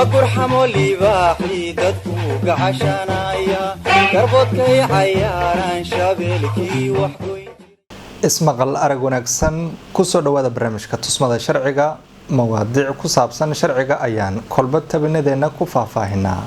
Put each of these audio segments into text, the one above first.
Ma gurxamo libaaxii dadku gacashanaya, garboodkay cayaaraan shabeelkii waxgoyn. Ismaqal arag wanaagsan, kusoo dhawaada barnaamijka Tusmada Sharciga. Mawaadiic ku saabsan sharciga ayaan kolba tabinadeena ku faahfaahinaa.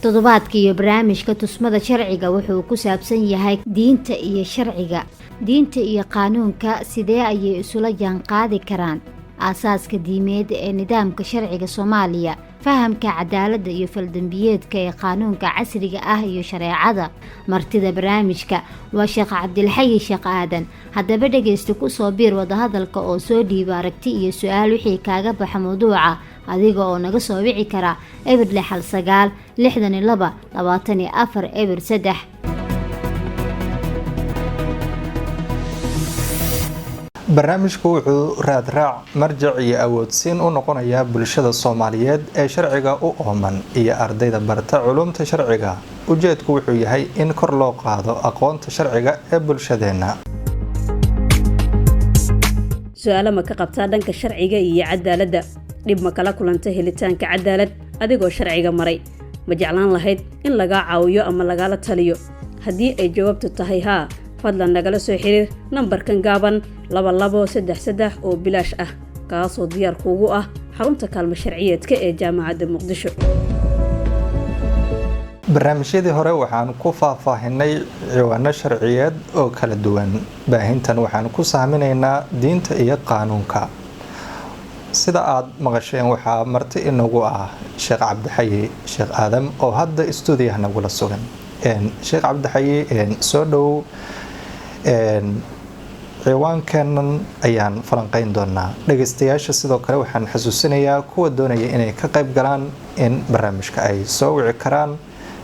Toddobaadka iyo barnaamijka Tusmada Sharciga wuxuu ku saabsan yahay diinta iyo sharciga. Diinta iyo qaanuunka sidee ayay isula jaanqaadi karaan? Aasaaska diimeed ee nidaamka sharciga Soomaaliya, fahamka cadaaladda iyo faldambiyeedka ee qaanuunka casriga ah iyo shareecada. Martida barnaamijka waa Sheekh Cabdilxayi Sheekh Aadan. Haddaba dhegaysta, kusoo biir wadahadalka oo soo dhiiba aragti iyo su-aal wixii kaaga baxa mawduuca, adiga oo naga soo wici kara 061 62 24 03. Barnaamijku wuxuu raadraac, marjac iyo awoodsiin u noqonayaa bulshada Soomaaliyeed ee sharciga u ooman iyo ardayda barta culumta sharciga. Ujeedku wuxuu yahay in kor loo qaado aqoonta sharciga ee bulshadeenna. Su-aalo ma ka qabtaa dhanka sharciga iyo cadaaladda? Dhib ma kala kulanta helitaanka cadaalad adigoo sharciga maray? Ma jeclaan lahayd in lagaa caawiyo ama lagala taliyo? Haddii ay jawaabtu tahay haa, fadlan nagala soo xiriir nambarkan gaaban 2233 oo bilaash ah, kaasoo diyaar kuugu ah xarunta kaalmo sharciyeedka ee Jaamacadda Muqdisho. Barnaamijyadii hore waxaan ku faahfaahinay ciwaano sharciyeed oo kala duwan. Baahintan waxaan ku sahminaynaa diinta iyo qaanuunka. Sida aada maqasheen, waxaa marti inagu ah Sheekh Cabdixayi Sheekh Aadam oo hadda stuudiyaha nagula sugan. Sheekh Cabdixayi, soo dhow. Ciwaankeenan ayaan falanqeyn doonaa. Dhageystayaasha sidoo kale waxaan xasuusinayaa, kuwa doonaya inay ka qayb galaan, in barnaamijka ay soo wici karaan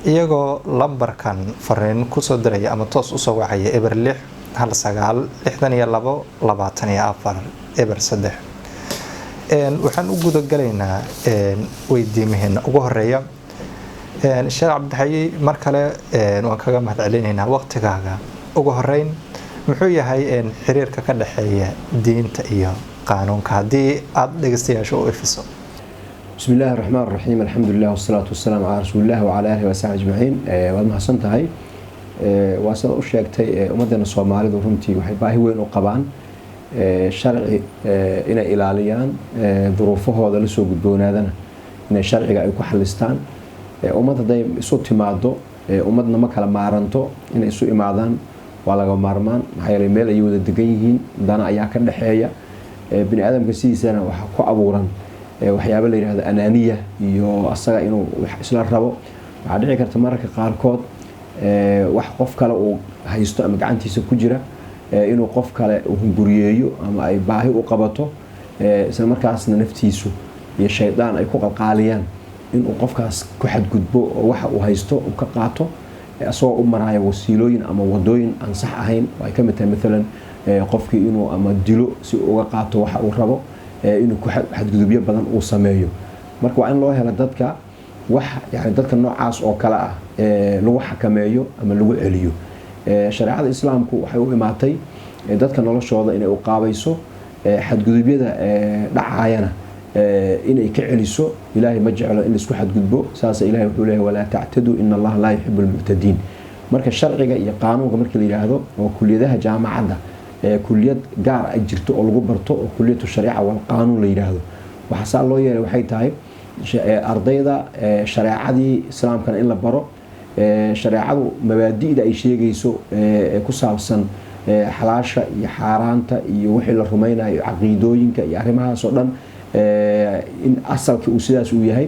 iyagoo lambarkan fariin kusoo diraya ama toos usoo wacaya 0619 62 24 03. Waxaan u gudagalaynaa weydiimaheena ugu horeeya. Sheekh Cabdixayi, mar kale waan kaga mahad celinaynaa waqtigaaga. Ugu horeyn, muxuu yahay xiriirka ka dhexeeya diinta iyo qaanuunka, haddii aada dhegeystayaasha u ifiso? Bismi illahi raxmaan raxiim, alxamdulilah wasalaatu wasalaamu calaa rasuulilah wacala alihi wasaxbi ajmaciin. Waad mahadsan tahay. Waa sidaad u sheegtay, ummaddeena Soomaalidu runtii waxay baahi weyn u qabaan sharci inay ilaaliyaan, duruufahooda lasoo gudboonaadana inay sharciga ay ku xalistaan. Ummad hadday isu timaado, ummadna ma kala maaranto, inay isu imaadaan waa laga maarmaan. Maxaa yeeley, meel ayay wada degan yihiin, dana ayaa ka dhexeeya. Bini aadamka sidiisana waxaa ku abuuran waxyaaba la yihahdo anaaniya iyo asaga inuu wax isla rabo. Waxaa dhici karta mararka qaarkood wax qof kale uu haysto ama gacantiisa ku jira inuu qof kale hunguriyeeyo ama ay baahi u qabato, isla markaasna naftiisu iyo shaydaan ay ku qalqaaliyaan inuu qofkaas ku xadgudbo oo waxa uu haysto uu ka qaato, isagoo u maraayo wasiilooyin ama wadooyin aan sax ahayn, oo ay ka mid tahay maalan qofkii inuu ama dilo si uu uga qaato waxa uu rabo, inuu ku xadgudubyo badan uu sameeyo. Marka waa in loo helo dadka wax yani dadka noocaas oo kale ah lagu xakameeyo ama lagu celiyo. Shareecada Islaamku waxay u imaatay dadka noloshooda inay u qaabayso, xadgudubyada dhacayana inay ka celiso. Ilaahay ma jeclo in laisku xadgudbo. Saasa Ilahay wuxuu leeyahy: "Walaa tactaduu, ina Allaha laa yuxibu lmuctadiin." Marka sharciga iyo qaanuunka markii la yidhaahdo, oo kuliyadaha jaamacadda kuliyad gaar a jirto oo lagu barto, oo kuliyatu shariica wal qaanuun la yidhaahdo, waxaa saa loo yeelay waxay tahay ardayda shareecadii Islaamkana in la baro, shareecadu mabaadi'da ay sheegayso ee ku saabsan xalaasha iyo xaaraanta iyo wixii la rumaynayo, caqiidooyinka iyo arrimahaas oo dhan, in asalka uu sidaas uu yahay.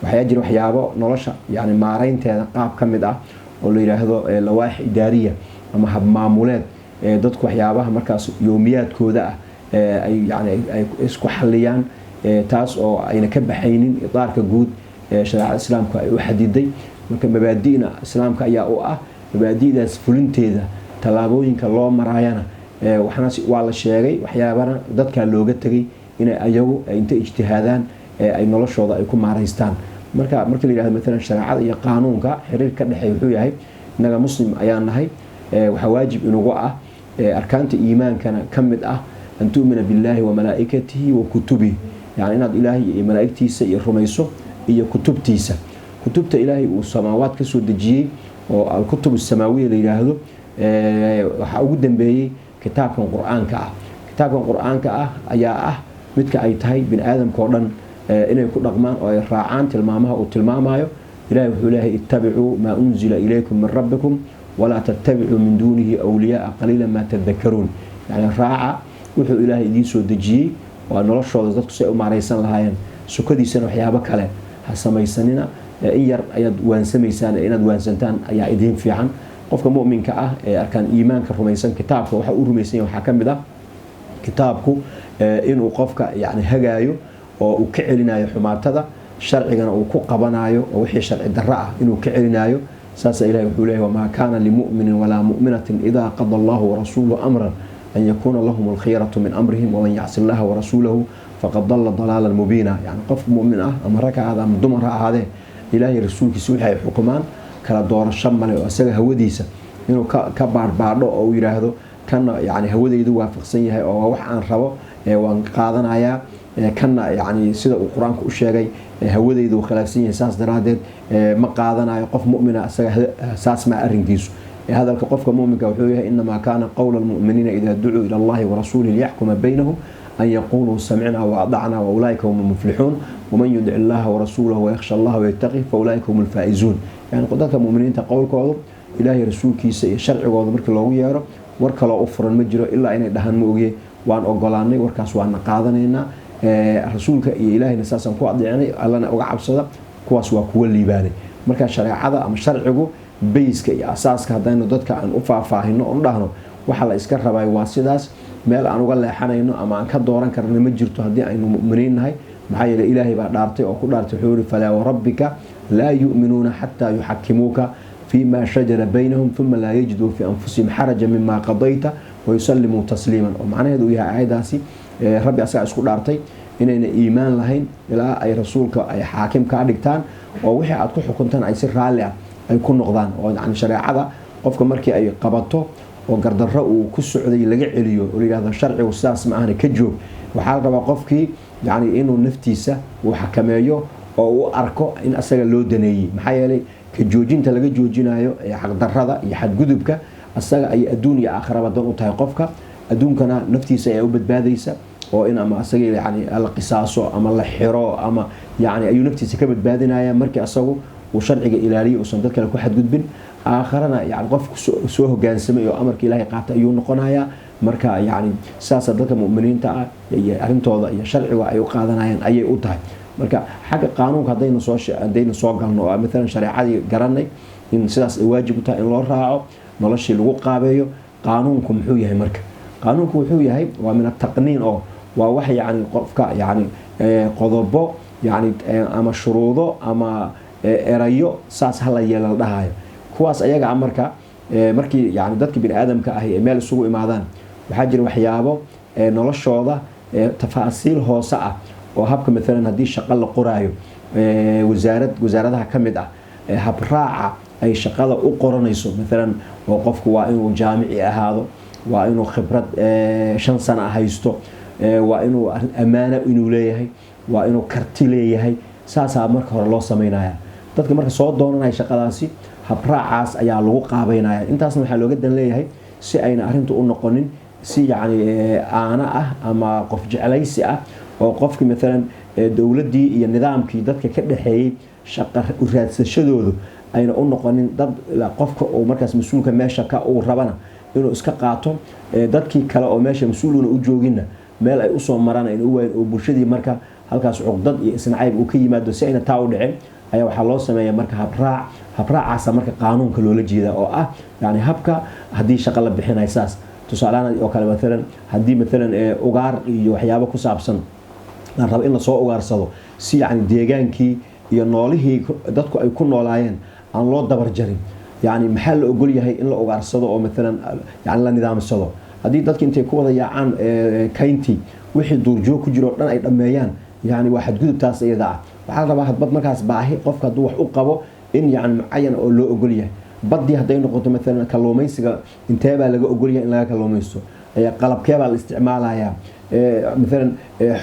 Waxyaa jira waxyaabo nolosha yani maaraynteeda qaab ka mid ah oo la yidhaahdo lawaaix idaariya ama habmaamuleed, dadku waxyaabaha markaas yoomiyaadkooda ah ay yani ay isku xaliyaan, taas oo ayna ka baxaynin idaarka guud ee shareecada Islaamka ay u xadiday. Marka mabaadi'na Islaamka ayaa u ah, mabaadi'daas fulinteeda tallaabooyinka loo maraayana waxna waa la sheegay, waxyaabana dadkaa looga tegay inay ayagu inta ijtihaadaan ay noloshooda ay ku maaraystaan. Marka marka la yihahdo maalan shareecada iyo qaanuunka xiriir ka dhexeey wuxuu yahay, innaga Muslim ayaan nahay, waxaa waajib inugu ah, arkaanta iimaankana ka mid ah, An tu'mina billahi wa malaa'ikatihi wa kutubihi, yani inaad Ilaahay iyo malaa'igtiisa iyo rumayso iyo kutubtiisa. Kutubta Ilaahay uu samaawaad ka soo dejiyey oo alkutub asamaawiya la yidhaahdo, waxaa ugu dambeeyey kitaabkan Qur-aanka ah. Kitaabkan Qur-aanka ah ayaa ah midka ay tahay bini aadamka oo dhan inay ku dhaqmaan oo ay raacaan tilmaamaha uu tilmaamayo. Ilahay wuxuu leeyahay: "Ittabicuu maa unzila ilaykum min rabbikum walaa tattabicuu min duunihi awliyaaa qaliila maa tadakaruun." Yani raaca wuxuu Ilaahay idiin soo dejiyey, waa noloshooda dadku si ay u maaraysan lahaayeen. Sukadiisana waxyaabo kale ha samaysanina, in yar ayaad waansamaysaan, inaad waansantaan ayaa idiin fiican. Qofka muminka ah ee arkaan iimaanka rumaysan, kitaabka waxa uu rumaysan yahay waxaa ka mid ah kitaabku inuu qofka yani hagaayo oo uu ka celinayo xumaatada, sharcigana uu ku qabanayo oo wixii sharci darro ah inuu ka celinayo. Saasa Ilahi wuxuu leeyahy: "Wamaa kaana limuminin walaa muminatin idaa qada Allahu warasuuluhu amran an yakuuna lahum alkhiyaratu min amrihim, waman yacsi Allaha warasuulahu faqad dalla dalaalan mubiina." Yani qof mumin ah, ama rag ha ahaade ama dumar ha ahaadee, Ilaahay rasuulkiisa wixii ay xukumaan kala doorasho male, oo isaga hawadiisa inuu ka baadhbaadho oo uu yidhaahdo kanna yani hawadaydu waafaqsan yahay oo waa wax aan rabo, waan qaadanayaa, kanna yani sida uu Qur-aanku u sheegay hawadaydu khilaafsan yahay, saas daraaddeed ma qaadanayo. Qof mumina isaga saas maa arrinkiisu. Hadalka qofka muminka wuxuu yahay: "Inamaa kaana qowla almu'miniina idaa ducuu ila Allahi warasuulihi liyaxkuma baynahum an yaquluu samicna waadacna waulaaika hum almuflixuun, waman yudic illaha warasuulahu wayakhsha Allaha wayataqi faulaaika hum alfaa'izuun." Yani dadka muminiinta qowlkoodu, Ilaahay, rasuulkiisa iyo sharcigooda markii loogu yeero, war kaloo u furan ma jiro ilaa inay dhahaan ma ogiye waan ogolaanay warkaas, waana qaadanaynaa, rasuulka iyo Ilaahayna saasaan ku adeecnay, Allana uga cabsada, kuwaas waa kuwa liibaanay. Marka shareecada ama sharcigu bayska iyo asaaska haddaynu dadka aan u faahfaahino oon dhahno waxa la iska rabay waa sidaas, meel aan uga leexanayno ama aan ka dooran karna ma jirto haddii aynu muminiin nahay. Maxaa yeele Ilaahay baa dhaartay oo ku dhaartay, wuxuu yihi: "Falaa warabbika laa yu'minuuna xataa yuxakimuuka fima shajara baynahum uma laa yajiduu fi anfusihim xaraja mima qadayta wayusallimuu tasliiman." Oo macnaheedu uu yahay aayadaasi, Rabbi asagaa isku dhaartay inayna iimaan lahayn ilaa ay rasuulka ay xaakim kaa dhigtaan oo wixii aad ku xukuntaan ay si raalli ah ay ku noqdaan. Oo yani shareecada qofka markii ay qabato oo gardarro uu ku socday laga celiyo oo la yihahdo sharcigu sidaas ma ahna, ka joog, waxaa la rabaa qofkii yani inuu naftiisa uu xakameeyo oo uu arko in asaga loo daneeyey. Maxaa yeelay ka joojinta laga joojinayo ee xaqdarrada iyo xadgudubka asaga ay adduun iyo aakhiraba dan u tahay. Qofka adduunkana naftiisa ayaa u badbaadaysa oo in ama asaga yani la qisaaso ama la xiro ama yani ayuu naftiisa ka badbaadinaya markii asagu uu sharciga ilaaliyo, uusan dad kale ku xadgudbin. Aakharana yani qof soo hogaansamay oo amarka Ilaahay qaatay ayuu noqonayaa. Marka yani sidaasa dadka muminiinta ah iyo arrintooda iyo sharciga ay u qaadanayaan ayay u tahay. Marka xagga qaanuunka haddaynu soo galno oo maalan shareecadii garanay in sidaas ay waajib u tahay in loo raaco, noloshii lagu qaabeeyo, qaanuunku muxuu yahay? Marka qaanuunku wuxuu yahay waa min ataqniin, oo waa wax yani qofka yani qodobo yani ama shuruudo ama erayo saas hala yeela la dhahayo, kuwaas ayaga ah. Marka markii yani dadka bini aadamka ahi ay meel isugu imaadaan, waxaa jira waxyaabo noloshooda tafaasiil hoose ah oo habka maalan haddii shaqo la qoraayo, wasaarad wasaaradaha ka mid ah habraaca ay shaqada u qoranayso maalan, oo qofku waa inuu jaamici ahaado, waa inuu khibrad 5 sana haysto, waa inuu ammaano inuu leeyahay, waa inuu karti leeyahay, saasaa marka hore loo sameynaya. Dadka marka soo doonanaya shaqadaasi habraacaas ayaa lagu qaabeynaya. Intaasna waxaa looga dan leeyahay si ayna arrintu u noqonin si yacni aana ah ama qof jeclaysi ah, oo qofkii maalan dowladdii iyo nidaamkii dadka ka dhexeeyey shaqa raadsashadoodu ayna u noqonin dad qofka uu markaas mas-uulka meesha ka uu rabana inuu iska qaato, dadkii kale oo meesha mas-uuluna u jooginna meel ay usoo maraan ayna u waayin, oo bulshadii marka halkaas cuqdad iyo isnacayb uu ka yimaado. Si ayna taa u dhicin ayaa waxaa loo sameeya marka habraac. Habraacaasa marka qaanuunka loola jeeda, oo ah yani habka haddii shaqo la bixinayo saas. Tusaalahaan oo kale, maalan haddii maalan ugaar iyo waxyaabo ku saabsan la rabo in lasoo ugaarsado, si yani deegaankii iyo noolihii dadku ay ku noolaayeen aan loo dabar jarin, yani maxaa la ogol yahay in la ugaarsado oo maalan yani la nidaamsado? Haddii dadki intay ku wada yaacaan kayntii, wixii duurjoog ku jiro o dhan ay dhammeeyaan, yani waa xadgudubtaas iyada ah. Waxaa la rabaa hadbad markaas baahi qofka hadduu wax u qabo in yani mucayan oo loo ogol yahay. Baddii hadday noqoto maalan kalluumaysiga, inteebaa laga ogol yahay in laga kalluumaysto? Qalabkeebaa la isticmaalayaa? Maalan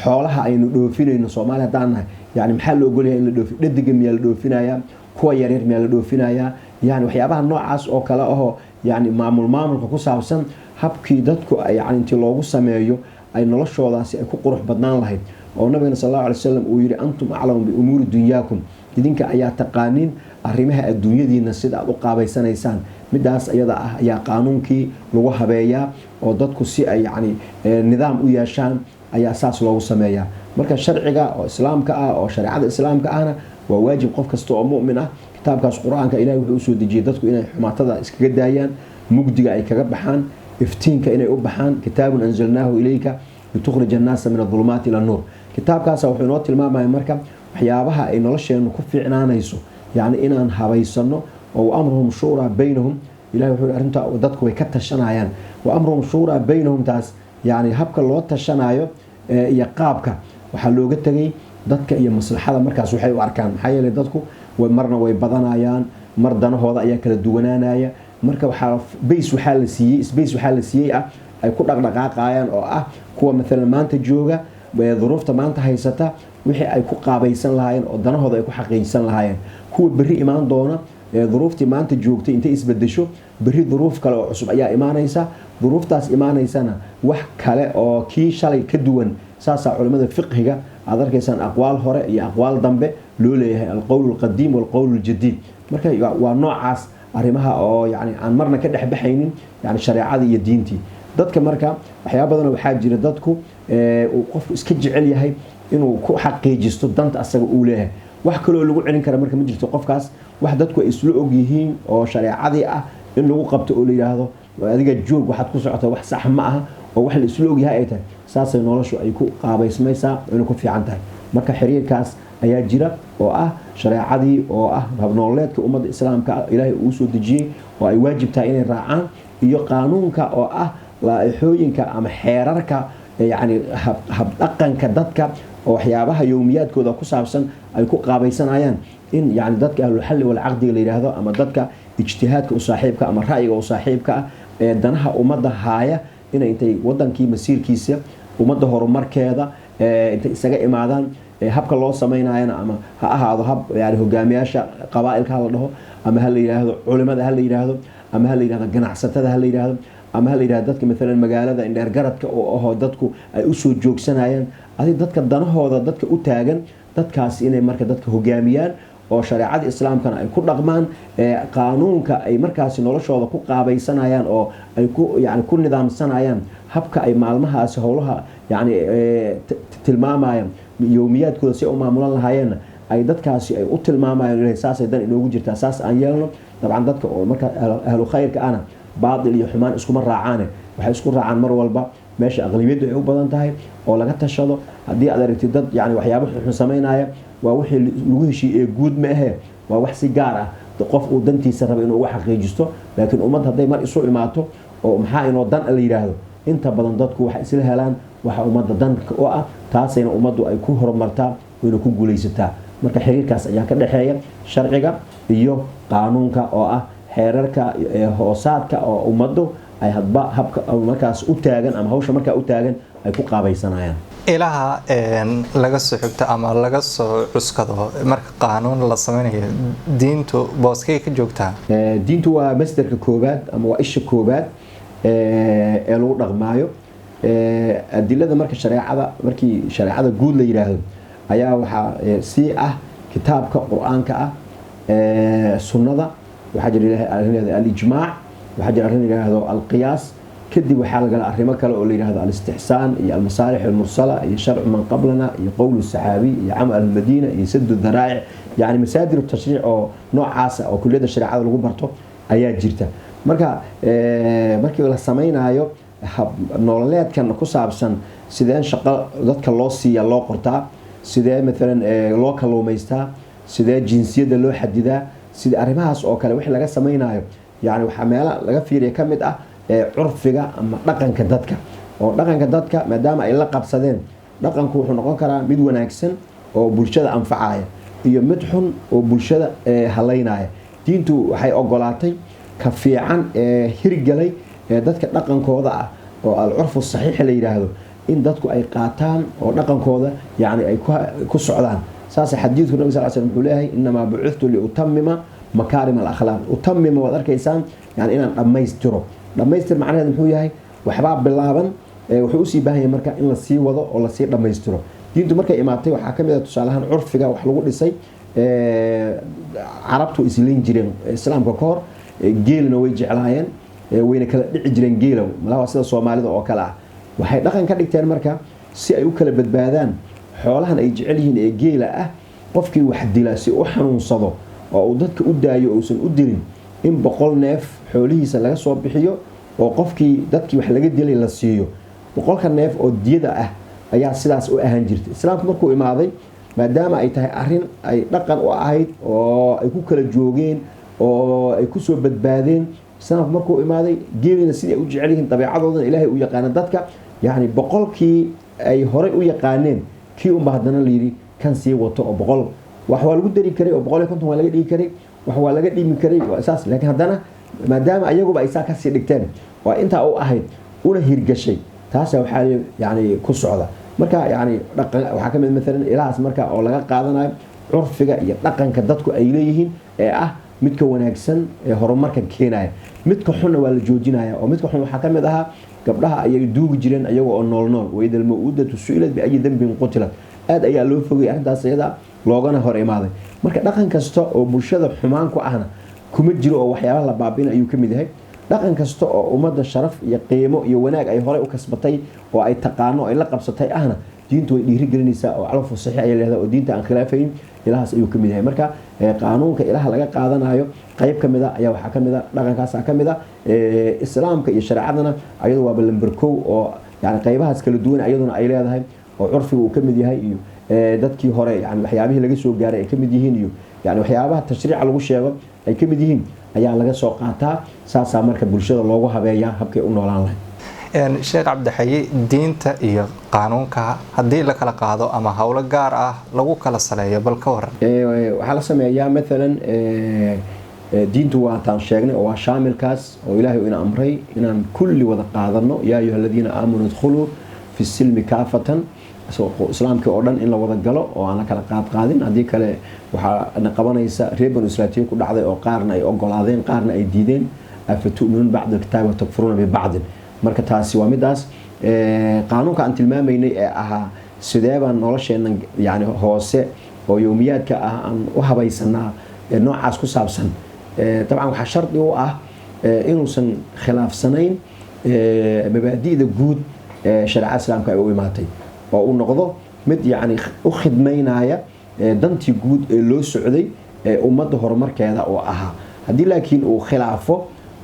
xoolaha aynu dhoofinayno Soomaaliya haddaan nahay, yani maxaa la ogolyahay in la dhoofi? Dhadiga miyaa la dhoofinayaa? Kuwa yaryar miyaa la dhoofinayaa? Yani waxyaabaha noocaas oo kale ahoo yani maamulka ku saabsan, habkii dadku yani intii loogu sameeyo ay noloshoodaasi ay ku qurux badnaan lahayd, oo nabigana sal allahu alay wasalam uu yidhi: "Antum aclamu biumuuri dunyaakum", idinka ayaa taqaaniin arrimaha adduunyadiina sida aad u qaabaysanaysaan. Midaas iyada ah ayaa qaanuunkii lagu habeeyaa, oo dadku si ay yani nidaam u yeeshaan ayaa saas loogu sameeyaa. Marka sharciga oo islaamka ah oo shareecada islaamka ahna waa waajib qof kasta oo mu'min ah. Kitaabkaas Qur-aanka Ilahay wuxuu usoo dejiyey dadku inay xumaatada iskaga daayaan, mugdiga ay kaga baxaan, iftiinka inay u baxaan. "Kitaabun anzalnaahu ilayka litukhrija annaasa min adulumaati ila nuur". Kitaabkaasa wuxuu inoo tilmaamaya marka waxyaabaha ay nolosheenu ku fiicnaanayso, yacni inaan habaysano oo "wa amruhum shuuraa baynahum". Ilahay wuxuu arrinta dadku way ka tashanayaan. "Wa amruhum shuuraa baynahum", taas yacni habka loo tashanayo iyo qaabka waxaa looga tegay dadka iyo maslaxada markaas waxay u arkaan. Maxaa yeelay dadku marna way badanayaan, mar danahooda ayaa kala duwanaanaya. Marka waxaa base waxaa la siiyey, space waxaa la siiyey ah ay ku dhaqdhaqaaqayaan, oo ah kuwa maalan maanta jooga, duruufta maanta haysata, wixii ay ku qaabaysan lahaayeen oo danahooda ay ku xaqiijisan lahaayeen. Kuwa berri imaan doona, duruuftii maanta joogtay intay isbedesho, berri duruuf kale oo cusub ayaa imaanaysa. Duruuftaas imaanaysana wax kale oo kii shalay ka duwan. Saasaa culimmada fiqhiga aad arkaysaan aqwaal hore iyo aqwaal dambe loo leeyahay, alqowl alqadiim walqowl aljadiid. Marka waa noocaas arrimaha oo yani aan marna ka dhex baxaynin yani shareecadii iyo diintii dadka. Marka waxyaaba badan waxaa jira dadku uu qofku iska jecel yahay inuu ku xaqiijisto danta asaga uu leeyahay. Wax kaloo lagu celin kara marka ma jirto qofkaas. Wax dadku ay isla og yihiin oo shareecadii ah in lagu qabto oo la yidhaahdo: "Adiga joog, waxaad ku socota wax sax ma aha", oo wax la isla ogyahay ay tahay, saasay noloshu ay ku qaabaysmaysaa, inay ku fiican tahay. Marka xiriirkaas ayaa jira oo ah shareecadii oo ah habnololeedka ummadda islaamka Ilaahay uu soo dejiyey oo ay waajib tahay inay raacaan, iyo qaanuunka oo ah laa-ixooyinka ama xeerarka, yacni habdhaqanka dadka oo waxyaabaha yowmiyaadkooda ku saabsan ay ku qaabaysanayaan, in yani dadka ahlulxalli walcaqdiga la yidhaahdo ama dadka ijtihaadka u saaxiibka ama ra'yiga u saaxiibka ah ee danaha ummadda haaya inay intay wadankii masiirkiisa, ummadda horumarkeeda intay isaga imaadaan. Habka loo samaynayana ama ha ahaado hab yani hogaamiyaasha qabaa'ilka ha la dhaho, ama ha la yidhaahdo culimada ha la yidhaahdo, ama ha la yidhahdo ganacsatada ha la yidhaahdo, ama ha la yidhahdo dadka maalan magaalada indheergaradka oo ahoo dadku ay usoo joogsanayaan, adi dadka danahooda dadka u taagan, dadkaas inay marka dadka hogaamiyaan oo shareecada islaamkana ay ku dhaqmaan, qaanuunka ay markaasi noloshooda ku qaabaysanayaan oo ay ku yani ku nidaamsanayaan habka ay maalmahaasi howlaha yani tilmaamayaan, yowmiyaadkooda si u maamulan lahaayeenna ay dadkaasi ay u tilmaamayaan ilahay saasay dan inoogu jirtaa, saas aan yeelno. Dabcan dadka oo marka ahlu khayrka ana baatil iyo xumaan iskuma raacaane, waxay isku raacaan mar walba meesha aqlibiyaddu ay u badan tahay oo laga tashado. Haddii aad aragtid dad yani waxyaabo xunxun samaynaya, waa wixii lagu heshiiye ee guud ma ahe, waa wax si gaar ah qof uu dantiisa raba inuu uga xaqiijisto. Laakiin ummad hadday mar isu imaato oo maxaa inoo dan la yidhaahdo, inta badan dadku waxay isla helaan waxa ummadda danka u ah. Taasayna ummaddu ay ku horumartaa wayna ku guulaysataa. Marka xiriirkaas ayaa ka dhexeeya sharciga iyo qaanuunka oo ah xeerarka hoosaadka oo ummaddu ay hadba habka markaas u taagan ama hawsha markaa u taagan ay ku qaabaysanayaan. Ilaha laga soo xigto ama laga soo cuskado marka qaanuun la sameynayo, diintu booskay ka joogtaa? Diintu waa masderka koobaad ama waa isha koobaad ee lagu dhaqmaayo adilada. Marka shareecada, markii shareecada guud la yidhaahdo, ayaa waxaa sii ah kitaabka Qur-aanka ah, sunnada, waxaa jira arrin yidhahdo alijmaac, waxaa jira arrin yidhaahdo alqiyaas. Kadib waxaa lagala arrimo kale oo la yidhahdo alistixsaan iyo almasaalix almursala iyo sharcu man qablana iyo qowl saxaabiy iyo camal almadiina iyo sadu dharaa'ic, yani masaadir tashriic oo noocaasa oo kuliyadda shareecada lagu barto ayaa jirta. Marka markii la samaynayo nololeedkan ku saabsan sideen shaqo dadka loo siiya, loo qortaa, sidee maalan loo kaluumaystaa, sidee jinsiyadda loo xadidaa, sida arrimahaas oo kale wixii laga samaynayo, yani waxaa meelo laga fiiriya ka mid ah curfiga ama dhaqanka dadka, oo dhaqanka dadka maadaama ay la qabsadeen, dhaqanku wuxuu noqon karaa mid wanaagsan oo bulshada anfacaya iyo mid xun oo bulshada halaynaya. Diintu waxay ogolaatay ka fiican ee hirgalay ee dadka dhaqankooda ah. oo alcurfu saxiixa la yidhaahdo in dadku ay qaataan oo dhaqankooda yani ay ku socdaan. Saas xadiidku nabi sal slam wuxuu leeyahay, inamaa bucithtu liutamima makaarim alakhlaaq. Utamima waad arkaysaan, yani inaan dhammaystiro. Dhammaystir macnaheed muxuu yahay? Waxbaa bilaaban, wuxuu usii baahan yahay marka in lasii wado oo lasii dhammaystiro. Diintu markay imaatay waxaa ka mid ah tusaalahaan curfiga wax lagu dhisay. Carabtu islayn jireen islaamka ka hor, geelna way jeclaayeen, wayna kala dhici jireen geelow malaha sida soomaalida oo kale ah. Waxay dhaqan ka dhigteen marka si ay u kala badbaadaan xoolahan ay jecel yihiin ee geela ah, qofkii wax dila si u xanuunsado oo uu dadka u daayo uusan u dilin, in 100 neef xoolihiisa laga soo bixiyo oo qofkii dadkii wax laga dilay la siiyo. 100-ka neef oo diyada ah ayaa sidaas u ahaan jirtay. Islaamku markuu imaaday, maadaama ay tahay arrin ay dhaqan u ahayd oo ay ku kala joogeen oo ay kusoo badbaadeen, islaamku markuu imaaday geelina sidii ay u jecel yihiin, dabeecadoodana ilaahay u yaqaana dadka, yacni 100-kii ay horey u yaqaaneen kii unba haddana layidhi kan sii wato, oo 100 wax waa lagu dari karay oo 150 waa laga dhigi karay, wax waa laga dhimi karay saas. Laakiin haddana maadaama ayaguba ay saa kasii dhigteen oo intaa u ahayd una hirgashay, taasa waxaa yani ku socda. Marka yani dhaqan waxaa ka mid maalan ilahaas marka oo laga qaadanayo curfiga iyo dhaqanka dadku ay leeyihiin ee ah midka wanaagsan ee horumarka keenaya, midka xunna waa la joojinaya. Oo midka xun waxaa ka mid ahaa gabdhaha ayay duugi jireen iyaga oo nool nool, waida almawuudatu su-ilat biayi dambin qutilat. Aad ayaa loo fogay arrintaas iyada, loogana hor imaaday. Marka dhaqan kasta oo bulshada xumaan ku ahna kuma jiro oo waxyaabaha la baabina ayuu ka mid yahay. Dhaqan kasta oo ummadda sharaf iyo qiimo iyo wanaag ay horey u kasbatay oo ay taqaano ay la qabsatay ahna diintu way dhiirigelinaysaa, oo calfu saxiix ayay leedahay oo diinta aan khilaafayn ilahaas ayuu ka mid yahay. Marka qaanuunka ilaha laga qaadanayo qayb ka mid a ayaa waxaa ka mid a dhaqankaasaa ka mid a. Islaamka iyo shareecadana ayadu waaba lamber kow, oo yani qaybahaas kala duwan ayaduna ay leedahay oo curfiga uu ka mid yahay iyo dadkii hore yani waxyaabihii laga soo gaaray ay ka mid yihiin iyo yani waxyaabaha tashriica lagu sheego ay ka mid yihiin ayaa laga soo qaataa. Saasaa marka bulshada loogu habeeyaa habkay u noolaan lahayd. Sheekh Cabdixayi, diinta iyo qaanuunka haddii la kala qaado ama howlo gaar ah lagu kala saleeyo, bal ka waran? Waxaa la sameeyaa maalan diintu waataan sheegnay oo waa shaamilkaas oo ilaahay ina amray inaan kulli wada qaadano, yaa ayuha aladiina aamanuu idkhuluu fi silmi kaafatan, islaamkii oo dhan in la wada galo oo aan la kala qaadqaadin. Haddii kale waxaa na qabanaysa reer banu israatiil ku dhacday oo qaarna ay ogolaadeen qaarna ay diideen, afatu'minuun bacdi alkitaabi watakfuruuna bibacdin. Marka taasi waa midaas. Qaanuunka aan tilmaamaynay ee ahaa sidee baan nolosheenna yani hoose oo yowmiyaadka ah aan u habaysanaa noocaas ku saabsan, dabcan waxaa shardi u ah inuusan khilaafsanayn mabaadi'da guud ee shareecada islaamka ay u imaatay, oo uu noqdo mid yacni u khidmaynaya dantii guud ee loo socday ee ummadda horumarkeeda oo ahaa. Haddii laakiin uu khilaafo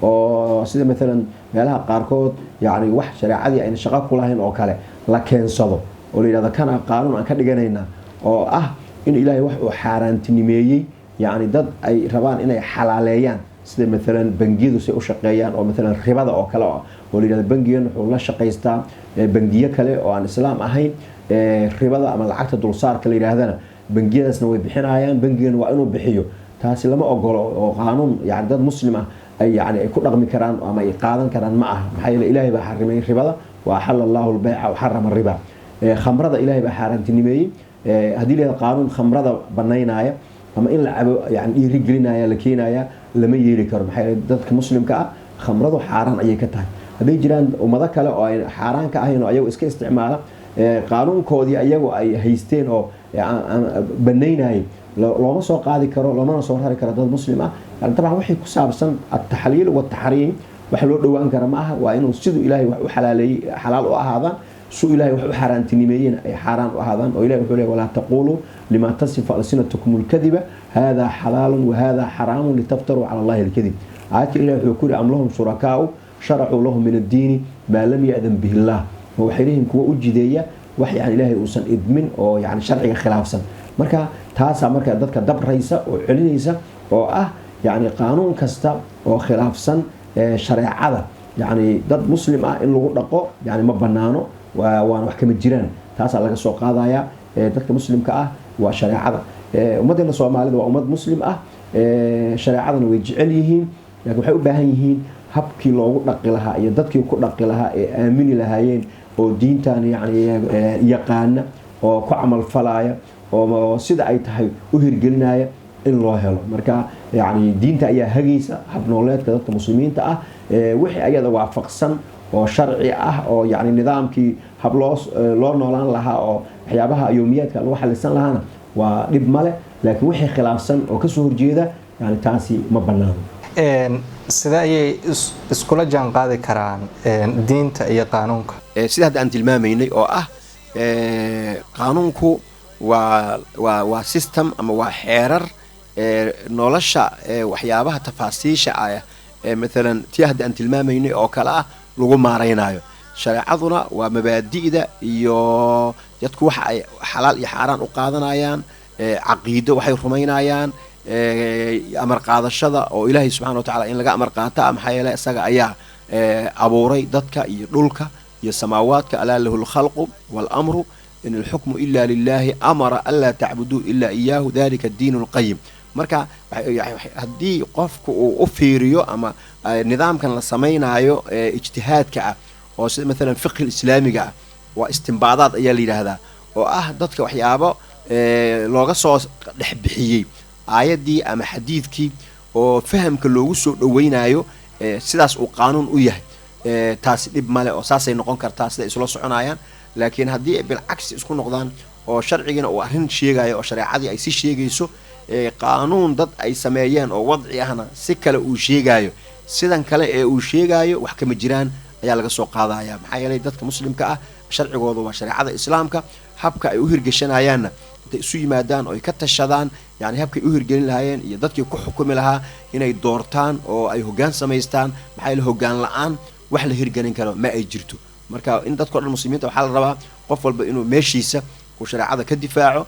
oo sida maalan meelaha qaarkood yacni wax shareecadii ayna shaqo ku lahayn oo kale la keensado oo la yidhahdo kana qaanuun aan ka dhiganaynaa, oo ah in ilaahay wax uu xaaraantinimeeyey yacni dad ay rabaan inay xalaaleeyaan, sida maalan bangiyadu say u shaqeeyaan oo maalan ribada oo kale oo la yidhahdo bangigan wuxuu la shaqaystaa bangiyo kale oo aan islaam ahayn, ribada ama lacagta dulsaarka la yidhaahdana bangiyadaasna way bixinayaan, bangigan waa inuu bixiyo. Taasi lama ogolo oo qaanuun yani dad muslim ah ay yani ay ku dhaqmi karaan ama ay qaadan karaan ma aha. Maxaa yeele ilaahay baa xarimay ribada, wa axala allahu albayca wa xarama riba. Khamrada ilaahay baa xaaraantinimeeyey. Haddii la yidhahdo qaanuun khamrada banaynaya ama in la cabo yani dhiiri gelinaya la keenaya, lama yeeli karo. Maxaa yeele dadka muslimka ah khamradu xaaraan ayay ka tahay. Hadday jiraan ummado kale oo ay xaaraan ka ahayn oo ayagu iska isticmaala, qaanuunkoodii ayagu ay haysteen oo banaynayay looma soo qaadi karo, loomana soo rari karo dad muslim ah. Yani dabcan wixii ku saabsan ataxliil wataxriim wax loo dhowaan kara ma aha. Waa inuu siduu ilaahay wax u xalaaleeyey xalaal u ahaadaan, suu ilaahay wax u xaaraantinimeeyeen ay xaaraan u ahaadaan. Oo ilahay wuxuu leeyahy, walaa taquuluu lima tasifu alsinatukum alkadiba hada xalaalun wahada xaraamun litaftaruu cala allahi alkadib. Aayadka ilahi wuxuu ku yidhi, am lahum shurakaau sharacuu lahum min addiini maa lam ya'dan bihi illah. Ma waxay leeyihiin kuwa u jideeya wax yani ilaahay uusan idmin oo yani sharciga khilaafsan? Marka taasaa marka dadka dabraysa oo celinaysa oo ah yani qaanuun kasta oo khilaafsan shareecada yani dad muslim ah in lagu dhaqo yani ma banaano, waana wax kama jiraan. Taasaa laga soo qaadaya dadka muslimka ah waa shareecada. Ummaddeena soomaalida waa ummad muslim ah, shareecadana way jecel yihiin, laakiin waxay u baahan yihiin Habkii loogu dhaqi lahaa iyo dadkii ku dhaqi lahaa ee aamini lahaayeen oo diintan yani yaqaana oo ku camal falaya oo sida ay tahay u hirgelinaya in loo helo. Marka yani diinta ayaa hagaysa habnooleedka dadka muslimiinta ah, wixii ayada waafaqsan oo sharci ah oo yani nidaamkii hab loo noolaan lahaa oo waxyaabaha yowmiyaadka lagu xalisan lahaana waa dhib male, laakiin wixii khilaafsan oo kasoo horjeeda yani taasi ma banaano. Sidee ayay iskula jaan qaadi karaan diinta iyo qaanuunka? Sida hadda aan tilmaamaynay oo ah qaanuunku waa system ama waa xeerar nolosha waxyaabaha tafaasiisha ah, maalan tii hadda aan tilmaamaynay oo kale ah, lagu maaraynayo. Shareecaduna waa mabaadi'da iyo dadku waxa ay xalaal iyo xaaraan u qaadanayaan, caqiido waxay rumaynayaan, amar qaadashada oo Ilaahay subxana wa tacala in laga amar qaata, maxaa yeele isaga ayaa abuuray dadka iyo dhulka iyo samaawaadka. Alaa lahu lkhalqu walamru, in alxukmu ila lilahi, amara anlaa tacbuduu ila iyaahu, dalika diin lqayim. Marka haddii qofku uu u fiiriyo ama nidaamkan la samaynaayo ijtihaadka ah oo sida maalan fiqhi islaamiga ah, waa istimbaadaad ayaa la yidhaahdaa, oo ah dadka waxyaabo looga soo dhexbixiyey aayaddii ama xadiidkii oo fahamka loogu soo dhaweynayo, sidaas uu qaanuun u yahay, taasi dhib male oo saasay noqon kartaa siday isula soconayaan. Laakiin haddii ay bilcagsi isku noqdaan oo sharcigiina uu arrin sheegayo oo shareecadii ay si sheegayso, qaanuun dad ay sameeyeen oo wadci ahna si kale uu sheegaayo, sidan kale ee uu sheegaayo wax kama jiraan ayaa laga soo qaadaya, maxaa yeelay dadka muslimka ah sharcigooda waa shareecada islaamka. Habka ay u hirgashanayaanna intay isu yimaadaan oo ay ka tashadaan, yani habkay u hirgelin lahaayeen iyo dadkii ku xukumi lahaa inay doortaan oo ay hoggaan samaystaan, maxaa yeele hoggaan la-aan wax la hirgelin karo ma ay jirto. Marka in dadkao dhan muslimiinta waxaa la rabaa qof walba inuu meeshiisa uu shareecada ka difaaco,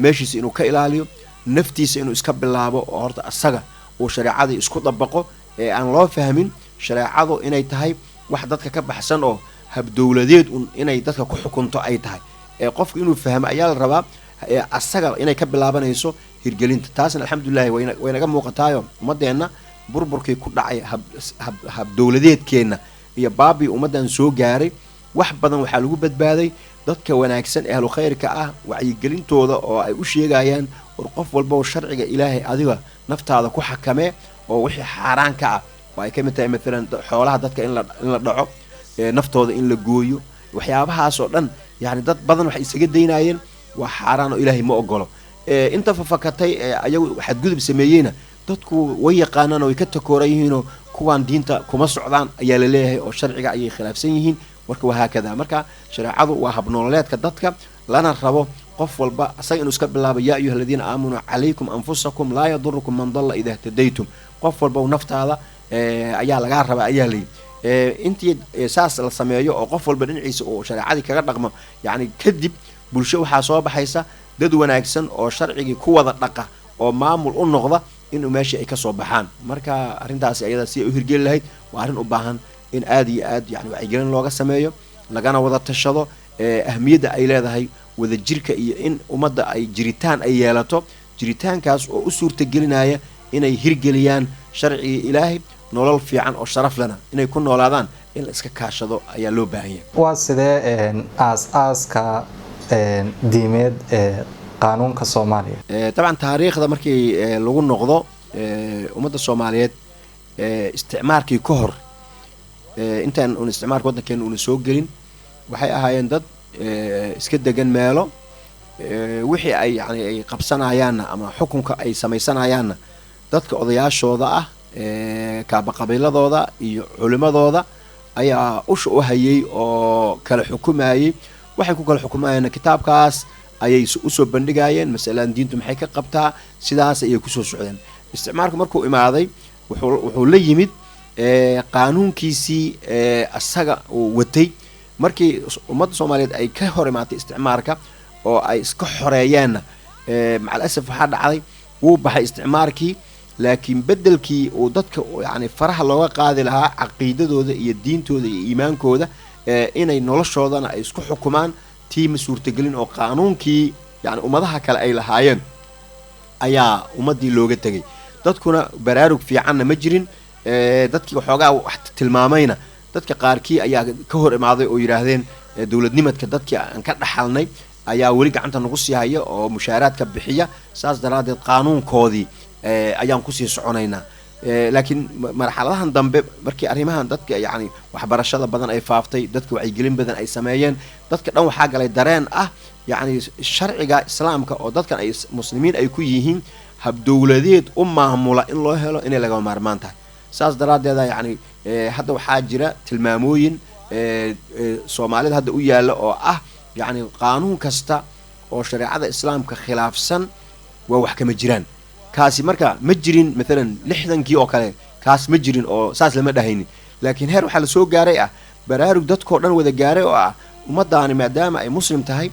meeshiisa inuu ka ilaaliyo, naftiisa inuu iska bilaabo oo horta asaga uu shareecadii isku dabaqo, ee aan loo fahmin shareecadu inay tahay wax dadka ka baxsan oo habdowladeed un inay dadka ku xukunto ay tahay. Ee qofku inuu fahmo ayaa la rabaa asaga inay ka bilaabanayso hirgelinta. Taasna alxamdulilahi waynaga muuqataayo ummadeenna burburkii ku dhacay habdowladeedkeenna iyo baabii ummaddan soo gaaray, wax badan waxaa lagu badbaaday dadka wanaagsan ee ahlu khayrka ah wacyigelintooda oo ay u sheegayaan: war qof walba sharciga Ilaahay adiga naftaada ku xakamee, oo wixii xaaraan ka ah oo ay ka mid tahay maalan xoolaha dadka in la dhaco, naftooda in la gooyo, waxyaabahaas oo dhan, yani dad badan waxay isaga daynaayeen waa xaaraan oo Ilaahay ma ogolo. Inta fafakatay ee ayagu xadgudub sameeyeyna dadku way yaqaanaan oo way ka takooran yihiinoo kuwaan diinta kuma socdaan ayaa la leeyahay oo sharciga ayay khilaafsan yihiin. Marka waa haakada. Marka shareecadu waa habnoololeedka dadka, lana rabo qof walba asaga inuu iska bilaabo. Yaa ayuha aladiina aamanuu calaykum anfusakum, laa yadurukum man dalla idaa htadaytum. Qof walba naftaada ayaa lagaa rabaa ayaa layidhi. Intii saas la sameeyo oo qof walba dhinaciisa uu shareecadii kaga dhaqmo, yacni kadib bulsho waxaa soo baxaysa dad wanaagsan oo sharcigii ku wada dhaqa oo maamul u noqda inuu meeshii ay kasoo baxaan. Marka arrintaasi ayada si ay u hirgeli lahayd waa arrin u baahan in aad iyo aad yani wacyigelin looga sameeyo, lagana wada tashado ahmiyadda ay leedahay wadajirka iyo in ummadda ay jiritaan ay yeelato, jiritaankaas oo u suurtagelinaya inay hirgeliyaan sharcigii Ilaahay, nolol fiican oo sharaf lena inay ku noolaadaan. In la iska kaashado ayaa loo baahan yahay. Waa sidee aas-aaska diimeed ee qaanuunka Soomaaliya? Dabcan taariikhda markii lagu noqdo, ummadda Soomaaliyeed isticmaarkii ka hor, intaan un isticmaarka waddankeena una soo gelin, waxay ahaayeen dad iska degan meelo, wixii ay yani ay qabsanayaanna ama xukunka ay samaysanayaanna dadka odayaashooda ah, kaabaqabiiladooda iyo culimadooda ayaa usha u hayay oo kala xukumayay. Waxay ku kala xukumayeen kitaabkaas ayay usoo bandhigayeen, masalan diintu maxay ka qabtaa, sidaas ayay kusoo socdeen. Isticmaarku markuu imaaday wuxuu la yimid qaanuunkiisii asaga uu watay. Markii ummadda Soomaaliyeed ay ka hor imaatay isticmaarka oo ay iska xoreeyeenna, macal asaf waxaa dhacday wuu baxay isticmaarkii, laakiin beddelkii uu dadka yani faraha looga qaadi lahaa caqiidadooda iyo diintooda iyo iimaankooda, inay noloshoodana ay isku xukumaan, tii ma suurtagelin oo qaanuunkii yani ummadaha kale ay lahaayeen ayaa ummaddii looga tegay. Dadkuna baraarug fiicanna ma jirin. Dadkii waxoogaa wax tilmaamayna dadka qaarkii ayaa ka hor imaaday oo yidhaahdeen dowladnimadka dadkii aan ka dhaxalnay ayaa weli gacanta nagu sii haya oo mushaaraadka bixiya, saas daraaddeed qaanuunkoodii ayaan kusii soconaynaa. Laakiin marxaladahan dambe markii arrimahan dadka yacni waxbarashada badan ay faaftay, dadka wacyigelin badan ay sameeyeen, dadka dhan waxaa galay dareen ah yacni sharciga islaamka oo dadkan ay muslimiin ay ku yihiin habdowladeed u maamula in loo helo inay lagama maarmaan tahay. Saas daraaddeeda yacni hadda waxaa jira tilmaamooyin soomaalida hadda u yaalla oo ah yacni qaanuun kasta oo shareecada islaamka khilaafsan waa wax kama jiraan. Kaasi marka ma jirin maalan 60-kii oo kale, kaas ma jirin oo saas lama dhahaynin, laakiin heer waxaa lasoo gaaray ah baraarug dadkoo dhan wada gaaray oo ah ummadaani maadaama ay muslim tahay,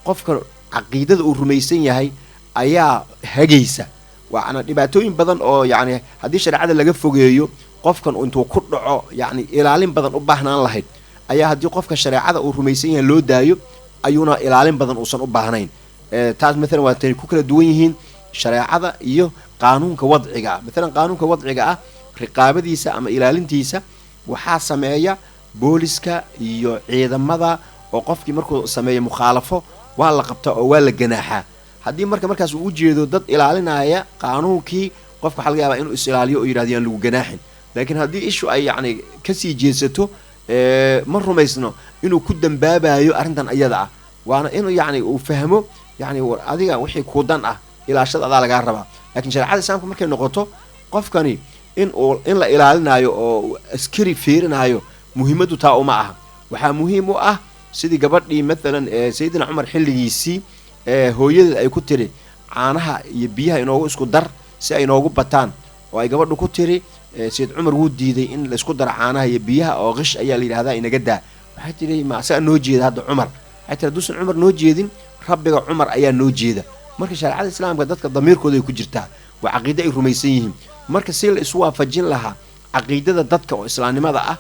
qofka caqiidada uu rumaysan yahay ayaa hagaysa. Waana dhibaatooyin badan oo yacni haddii shareecada laga fogeeyo qofkan intuu ku dhaco yacni ilaalin badan u baahnaan lahayd, ayaa haddii qofka shareecada uu rumaysan yahay loo daayo ayuuna ilaalin badan uusan u baahnayn. Taas maalan waa tay ku kala duwan yihiin shareecada iyo qaanuunka wadciga ah. Maalan qaanuunka wadciga ah riqaabadiisa ama ilaalintiisa waxaa sameeya booliska iyo ciidamada, oo qofkii markuu sameeyo mukhaalafo waa la qabtaa oo waa la ganaaxaa. Haddii marka markaas uu ujeedo dad ilaalinaya qaanuunkii, qofka waxaa laga yaabaa inuu is ilaaliyo oo yidhahdo yaan lagu ganaaxin. Laakiin haddii ishu ay yacni kasii jeesato, ma rumaysno inuu ku dambaabayo arrintan iyada ah, waana inuu yacni uu fahmo yacni war adiga wixii kuu dan ah ilaashada adaa lagaa rabaa. Laakiin shareecada islaamka markay noqoto, qofkani in uu in la ilaalinayo oo askari fiirinayo muhiimaddu taa uma aha. Waxaa muhiim u ah sidii gabadhii maalan sayidina Cumar xilligiisii hooyadeed ay ku tiri caanaha iyo biyaha inoogu isku dar si ay inoogu bataan, oo ay gabadhu ku tiri Sayid Cumar wuu diiday in laisku daro caanaha iyo biyaha oo qish ayaa la yidhahdaa, inaga daa. Waxay tiri ma asagaa noo jeeda hadda Cumar? Waxay tiri hadduusan Cumar noo jeedin, rabbiga Cumar ayaa noo jeeda. Marka shareecada islaamka dadka damiirkooda ay ku jirtaa, waa caqiide ay rumaysan yihiin. Marka si la isu waafajin lahaa caqiidada dadka oo islaamnimada ah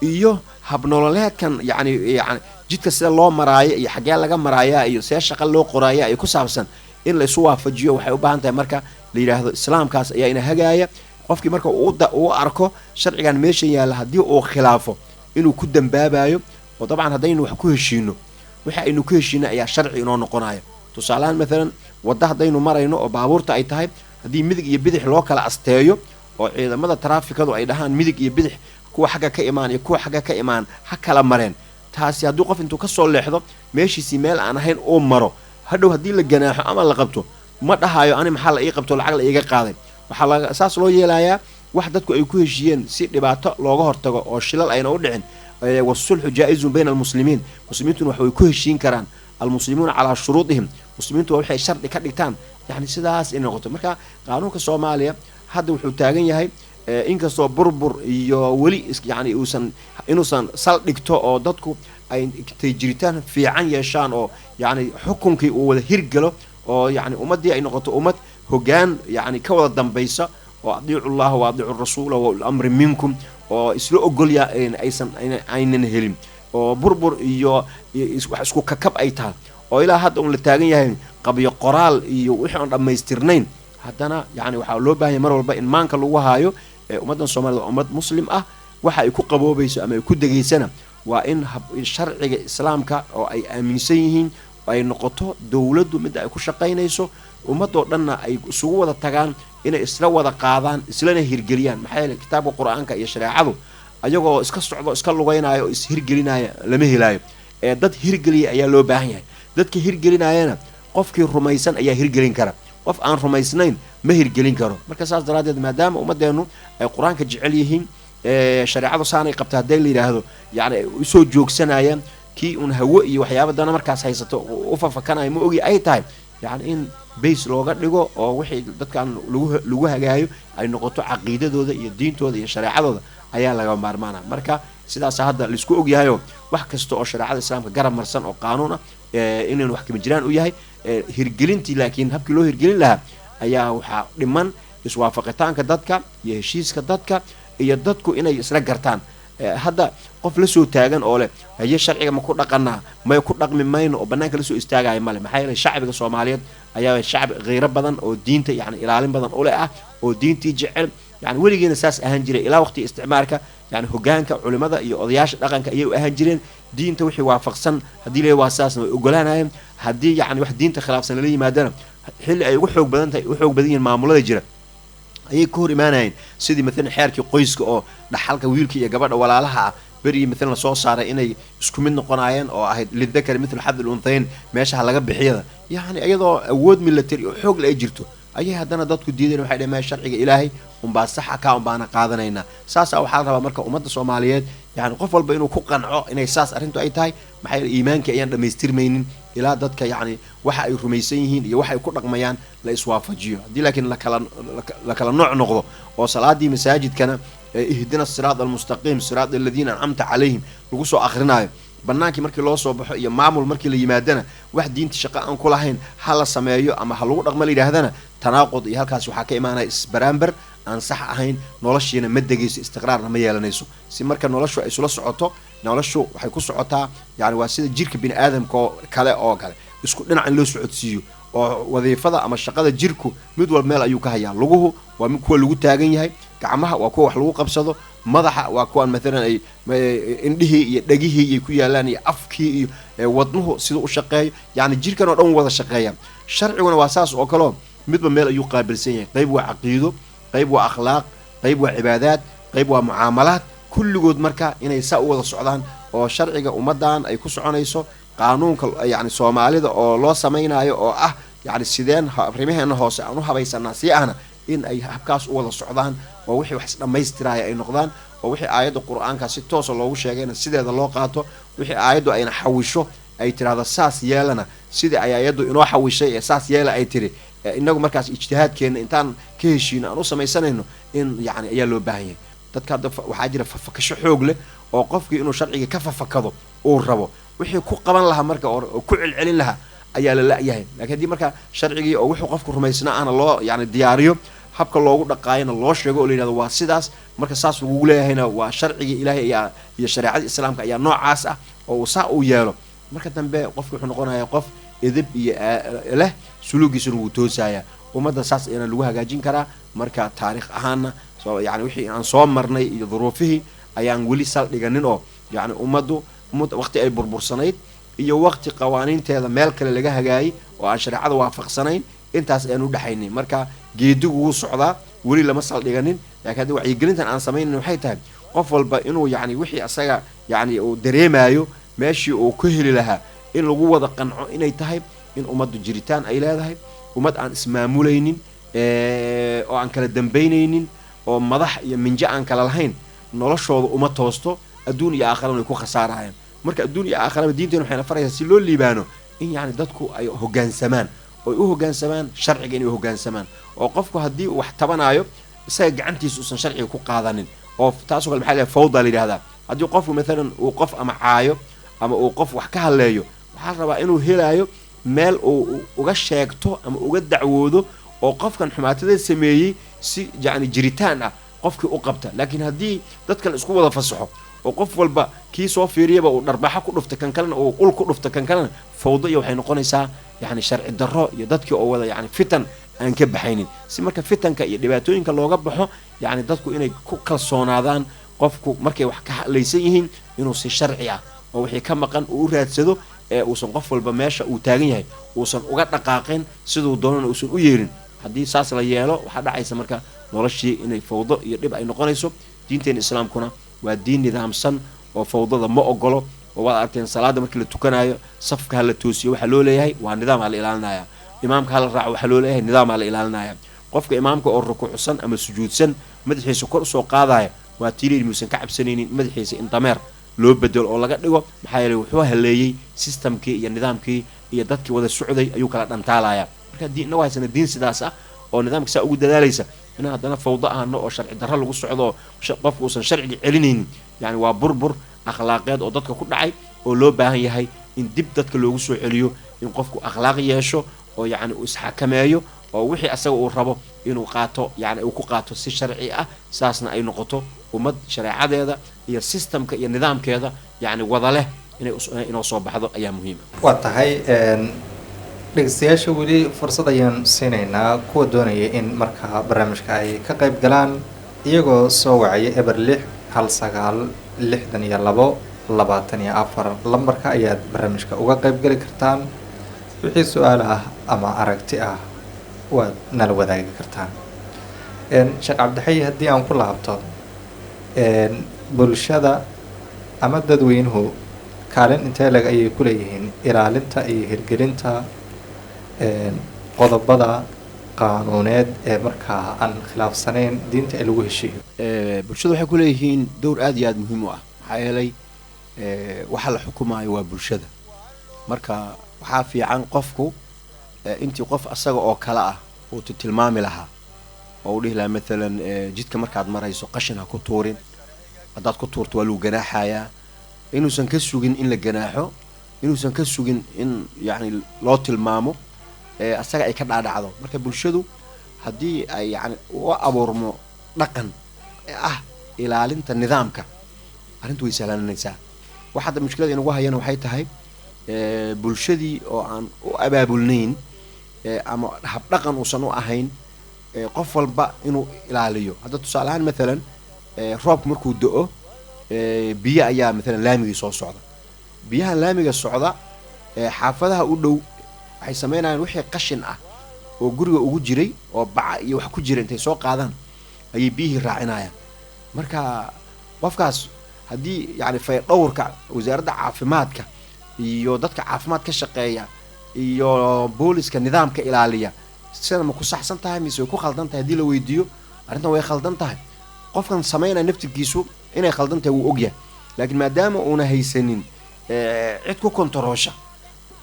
iyo habnololeedkan yacni jidka sida loo maraayo iyo xaggee laga maraayaa iyo see shaqa loo qoraaya iyo ku saabsan in la isu waafajiyo waxay u baahan tahay marka la yidhaahdo islaamkaas ayaa ina hagaaya. Qofkii marka uu arko sharcigan meesha yaalla haddii uu khilaafo inuu ku dambaabayo, oo dabcan haddaynu wax ku heshiino, waxa aynu ku heshiino ayaa sharci inoo noqonaya. Tusaaleahaan maalan wadda haddaynu marayno oo baabuurta ay tahay, haddii midig iyo bidix loo kala asteeyo oo ciidamada taraafikadu ay dhahaan midig iyo bidix kuwa xagga ka imaan iyo kuwa xagga ka imaan ha kala mareen, taasi haddii qof intuu kasoo leexdo meeshiisii meel aan ahayn uu maro, hadhow haddii la ganaaxo ama la qabto ma dhahayo ani maxaa la ii qabto lacag la iiga qaaday. Waxaa saas loo yeelayaa wax dadku ay ku heshiiyeen si dhibaato looga hortago oo shilal ayna u dhicin. Wasulxu jaa-izun bayna almuslimiin, muslimiintuna wax way ku heshiin karaan, almuslimuuna calaa shuruudihim, muslimiintu waa waxay shardi ka dhigtaan, yacni sidaas inay noqoto. Marka qaanuunka Soomaaliya hadda wuxuu taagan yahay inkastoo burbur iyo weli yacni uusan inuusan sal dhigto oo dadku ay intay jiritaan fiican yeeshaan oo yacni xukunkii uu wada hirgalo oo yacni ummaddii ay noqoto ummad hoggaan yacni ka wada dambaysa oo adiicu llaha wa adiicu rasuula wa ulamri minkum oo isla ogolya aysan aynan helin oo burbur iyo wax isku kakab ay tahay oo ilaa hadda uun la taagan yahay qabyo qoraal iyo wixii aan dhammaystirnayn, haddana yacni waxaa loo baahan yahay mar walba in maanka lagu haayo ummaddan Soomaalida waa ummad muslim ah. Waxa ay ku qaboobayso ama ay ku degaysana waa in sharciga islaamka oo ay aaminsan yihiin ay noqoto dowladdu midda ay ku shaqaynayso, ummadoo dhanna ay isugu wada tagaan inay isla wada qaadaan islana hirgeliyaan. Maxaa yeeley kitaabka qur-aanka iyo shareecadu ayagoo iska socdo iska lugeynaayo oo is-hirgelinaya lama helaayo, ee dad hirgeliya ayaa loo baahan yahay. Dadka hirgelinayana qofkii rumaysan ayaa hirgelin kara, qof aan rumaysnayn ma hirgelin karo. Marka saas daraaddeed maadaama ummadeennu ay qur-aanka jecel yihiin, shareecadu saanay qabta hadday la yidhaahdo yacni ay usoo joogsanayaan, kii uun hawo iyo waxyaaba dana markaas haysato u fafakanaya ma ogi ay tahay yacni in base looga dhigo oo wixii dadkan lagu hagaayo ay noqoto caqiidadooda iyo diintooda iyo shareecadooda ayaa laga maarmaana. Marka sidaas hadda laisku ogyahayoo wax kasta oo shareecada islaamka garab marsan oo qaanuun ah inaynu wax kama jiraan u yahay hirgelintii, laakiin habkii loo hirgelin lahaa ayaa waxaa dhiman iswaafaqitaanka dadka iyo heshiiska dadka iyo dadku inay isla gartaan. Hadda qof la soo taagan oo leh haye sharciga ma ku dhaqanaa may ku dhaqmi mayno oo banaanka lasoo istaagaya male. Maxaa yeelay shacbiga Soomaaliyeed ayaa shacbi khiiro badan oo diinta yacni ilaalin badan ule ah oo diintii jecel, Yani weligeena saas ahaan jiray ilaa waqtiga isticmaalka. Yani hogaanka culimada iyo odayaasha dhaqanka ayay u ahaan jireen. Diinta wixii waafaqsan haddii la waa saasna way ogolaanayeen, haddii yani wax diinta khilaafsan lala yimaadana, xilli ay ugu xoog badan tahay, u xoog badan yihiin maamulada jira, ayay ka hor imaanayeen. Sidii maalan xeerkii qoyska oo dhaxalka wiilka iyo gabadha walaalaha ah berigii maalan lasoo saaray inay isku mid noqonaayeen, oo ahayd للذكر مثل حظ الأنثيين, meeshaha laga bixiyada. Yani iyadoo awood military oo xoog la ay jirto ayay haddana dadku diideen. Waxay dhaheen, sharciga Ilaahay unbaa saxa, kaa unbaana qaadanaynaa. Saasaa waxaa la rabaa marka ummadda Soomaaliyeed, yani qof walba inuu ku qanco inay saas arrintu ay tahay. Maxaa yeele iimaankii ayaan dhammaystirmaynin ilaa dadka yani waxa ay rumaysan yihiin iyo waxa ay ku dhaqmayaan la iswaafajiyo. Haddii laakiin lakala nooc noqdo oo salaadii masaajidkana اهدنا الصراط المستقيم صراط الذين أنعمت عليهم lagu soo akrinaayo, banaankii markii loo soo baxo iyo maamul markii la yimaadana wax diinta shaqo aan ku lahayn ha la sameeyo ama ha lagu dhaqmo la yidhaahdana, tanaaqud iyo halkaas waxaa ka imaanaya isbaraambar aan sax ahayn. Noloshiina ma degayso, istiqraarna ma yeelanayso. Si marka noloshu ay isula socoto, noloshu waxay ku socotaa, yani waa sida jirka bini aadamka oo kale, isku dhinac in loo socodsiiyo oo wadiifada ama shaqada jirku mid walba meel ayuu ka hayaa. Luguhu waa mid kuwa lagu taagan yahay, gacmaha waa kuwa wax lagu qabsado, madaxa waa kuwaan maalan ay indhihii iyo dhegihii iyo ku yaalaan iyo afkii iyo wadnuhu siduu u shaqeeyo. Yani jirkan oo dhan wada shaqeeya. Sharciguna waa saas oo kaleo, midba meel ayuu qaabilsan yahay. Qayb waa caqiido, qayb waa akhlaaq, qayb waa cibaadaad, qayb waa mucaamalaad. Kulligood marka inay saa u wada socdaan oo sharciga ummaddan ay ku soconayso, qaanuunka yani Soomaalida oo loo samaynayo oo ah yani sideen arrimaheena hoose aan u habaysanaa sii ahna, in ay habkaas u wada socdaan oo wixii wax isdhammaystiraya ay noqdaan, oo wixii aayadda Qur-aanka si toosa loogu sheegayna sideeda loo qaato, wixii aayaddu ayna xawisho ay tiraahdo saas yeelana, sidii ay aayaddu inoo xawishay ee saas yeela ay tiri, inagu markaas ijtihaadkeena intaan ka heshiino aan u samaysanayno in yani ayaa loo baahan yahay. Dadka hadda waxaa jira fafakasho xoog leh oo qofkii inuu sharciga ka fafakado uu rabo. Wixii ku qaban lahaa marka oo ku celcelin lahaa ayaa la la-yahay. Lakiin haddii marka sharcigii oo wuxuu qofku rumaysnaa ahna loo yani diyaariyo, habka loogu dhaqaayona loo sheego oo la yidhahdo waa sidaas, marka saas lagugu leeyahayna waa sharcigii Ilaahay ayaa iyo shareecadii Islaamka ayaa noocaas ah, oo uu saa uu yeelo, marka dambe qofki wuxuu noqonayaa qof edeb iyo leh, suluugiisuna wuu toosayaa. Ummadda saas ayaana lagu hagaajin karaa. Marka taariikh ahaana yani wixii aan soo marnay iyo duruufihii ayaan weli sal dhiganin, oo yani ummaddu waqti ay burbursanayd iyo waqti qawaaniinteeda meel kale laga hagaayay oo aan shareecada waafaqsanayn, intaas ayaan udhexaynay. Marka geedigu wuu socdaa, weli lama saldhiganin. Laakiin haddi wacyigelintan aan samaynayn waxay tahay qof walba inuu yani wixii asaga yani uu dareemayo meeshii uu ka heli lahaa, in lagu wada qanco inay tahay in ummaddu jiritaan ay leedahay. Ummad aan ismaamulaynin oo aan kala dambaynaynin oo madax iyo minjo aan kala lahayn, noloshooda uma toosto, adduun iyo aakharana way ku khasaarayaan. Marka adduun iyo aakharaba diinteena waxayna faraysaa si loo liibaano in yani dadku ay hoggaansamaan oy u hoggaansamaan sharciga, inay u hoggaansamaan, oo qofku haddii uu wax tabanaayo isaga gacantiisa uusan sharciga ku qaadanin. Oo taasoo kale maxaa la fawda la yidhahdaa. Haddii qofku maalan uu qof ama caayo ama uu qof wax ka hadleeyo, waxaa la rabaa inuu helaayo meel uu uga sheegto ama uga dacwoodo oo qofkan xumaatada sameeyey si yacni jiritaan ah qofkii u qabta. Laakiin haddii dadka la isku wada fasaxo oo qof walba kii soo fiiriyaba uu dharbaxo ku dhufta, kan kalena uu ul ku dhufta, kan kalena, fawdo iyo waxay noqonaysaa yani sharci darro iyo dadkii oo wada yani fitan aan ka baxaynin. Si marka fitanka iyo dhibaatooyinka looga baxo, yani dadku inay ku kalsoonaadaan qofku markay wax ka hadlaysan yihiin inuu si sharci ah oo wixii ka maqan uu u raadsado, ee uusan qof walba meesha uu taagan yahay uusan uga dhaqaaqin, siduu doonana uusan u yeelin. Haddii saas la yeelo, waxaa dhacaysa marka noloshii inay fawdo iyo dhib ay noqonayso. Diinteena Islaamkuna waa diin nidaamsan oo fawdada ma ogolo. Oo waad aragteen salaada markii la tukanayo, safka ha la toosiyo waxaa loo leeyahay waa nidaam ha la ilaalinaya, imaamka hala raaco waxaa loo leeyahay nidaam ha la ilaalinaya. Qofka imaamka oo rukuucsan ama sujuudsan madaxiisa kor usoo qaadaya, waa tiilayl muusan ka cabsanaynin madaxiisa in dameer loo bedelo oo laga dhigo. Maxaa yeeley wuxuu haleeyey systemkii iyo nidaamkii iyo dadkii wada socday ayuu kala dhantaalaya. Marka diin inagu haysana diin sidaas ah oo nidaamka saa ugu dadaalaysa, inaan haddana fawdo ahano oo sharci darro lagu socdo oo qofku uusan sharciga celinaynin, yani waa burbur akhlaaqeed oo dadka ku dhacay oo loo baahan yahay in dib dadka loogu soo celiyo, in qofku akhlaaq yeesho oo yacni uu isxakameeyo oo wixii asaga uu rabo inuu qaato yani uu ku qaato si sharci ah. Saasna ay noqoto ummad shareecadeeda iyo systemka iyo nidaamkeeda yani wada leh inay inoo soo baxdo ayaa muhiim ah. Waa tahay. Dhegeystayaasha weli fursad ayaan siinaynaa, kuwa doonaya in markaa barnaamijka ay ka qayb galaan. Iyagoo soo wacaya 0619 62 24, lambarka ayaad barnaamijka uga qayb geli kartaan. Wixii su-aal ah ama aragti ah waad nala wadaagi kartaan. Sheekh Cabdixay, haddii aan ku laabto, bulshada ama dadweynuhu kaalin intee leg ayay ku leeyihiin ilaalinta iyo hirgelinta qodobada qaanuuneed ee markaa aan khilaafsanayn diinta ee lagu heshiiyo? Bulshada waxay ku leeyihiin dowr aad iyo aad muhiim u ah, maxaa yeelay waxa la xukumaayo waa bulshada. Marka waxaa fiican qofku intii qof asaga oo kale ah uu tilmaami lahaa oo uu dhihi lahaa, maalan, jidka markaad marayso qashin ha ku tuurin, haddaad ku tuurto waa lagu ganaaxayaa, inuusan ka sugin in la ganaaxo, inuusan ka sugin in yacni loo tilmaamo, asaga ay ka dhaadhacdo. Marka bulshadu haddii ay yani u abuurmo dhaqan ah ilaalinta nidaamka, arrintu way sahlananaysaa. Waxa hadda mushkilada inagu hayana waxay tahay bulshadii oo aan u abaabulnayn ama habdhaqan uusan u ahayn qof walba inuu ilaaliyo. Hadda tusaale ahaan, maalan, roobku markuu do-o, biyo ayaa maalan laamigii soo socda. Biyaha laamiga socda, xaafadaha u dhow waxay sameynayaan wixii qashin ah oo guriga ugu jiray oo baca iyo wax ku jira intay soo qaadaan ayay biyihii raacinayaan. Marka qofkaas haddii yani faydhowrka wasaaradda caafimaadka iyo dadka caafimaad ka shaqeeya iyo booliska nidaamka ilaaliya, sida ma ku saxsan tahay mise way ku khaldan tahay, haddii la weydiiyo, arrintan way khaldan tahay. Qofkan sameynaya naftirkiisu inay khaldan tahay wuu ogyahay, laakiin maadaama uuna haysanin cid ku kontaroosha,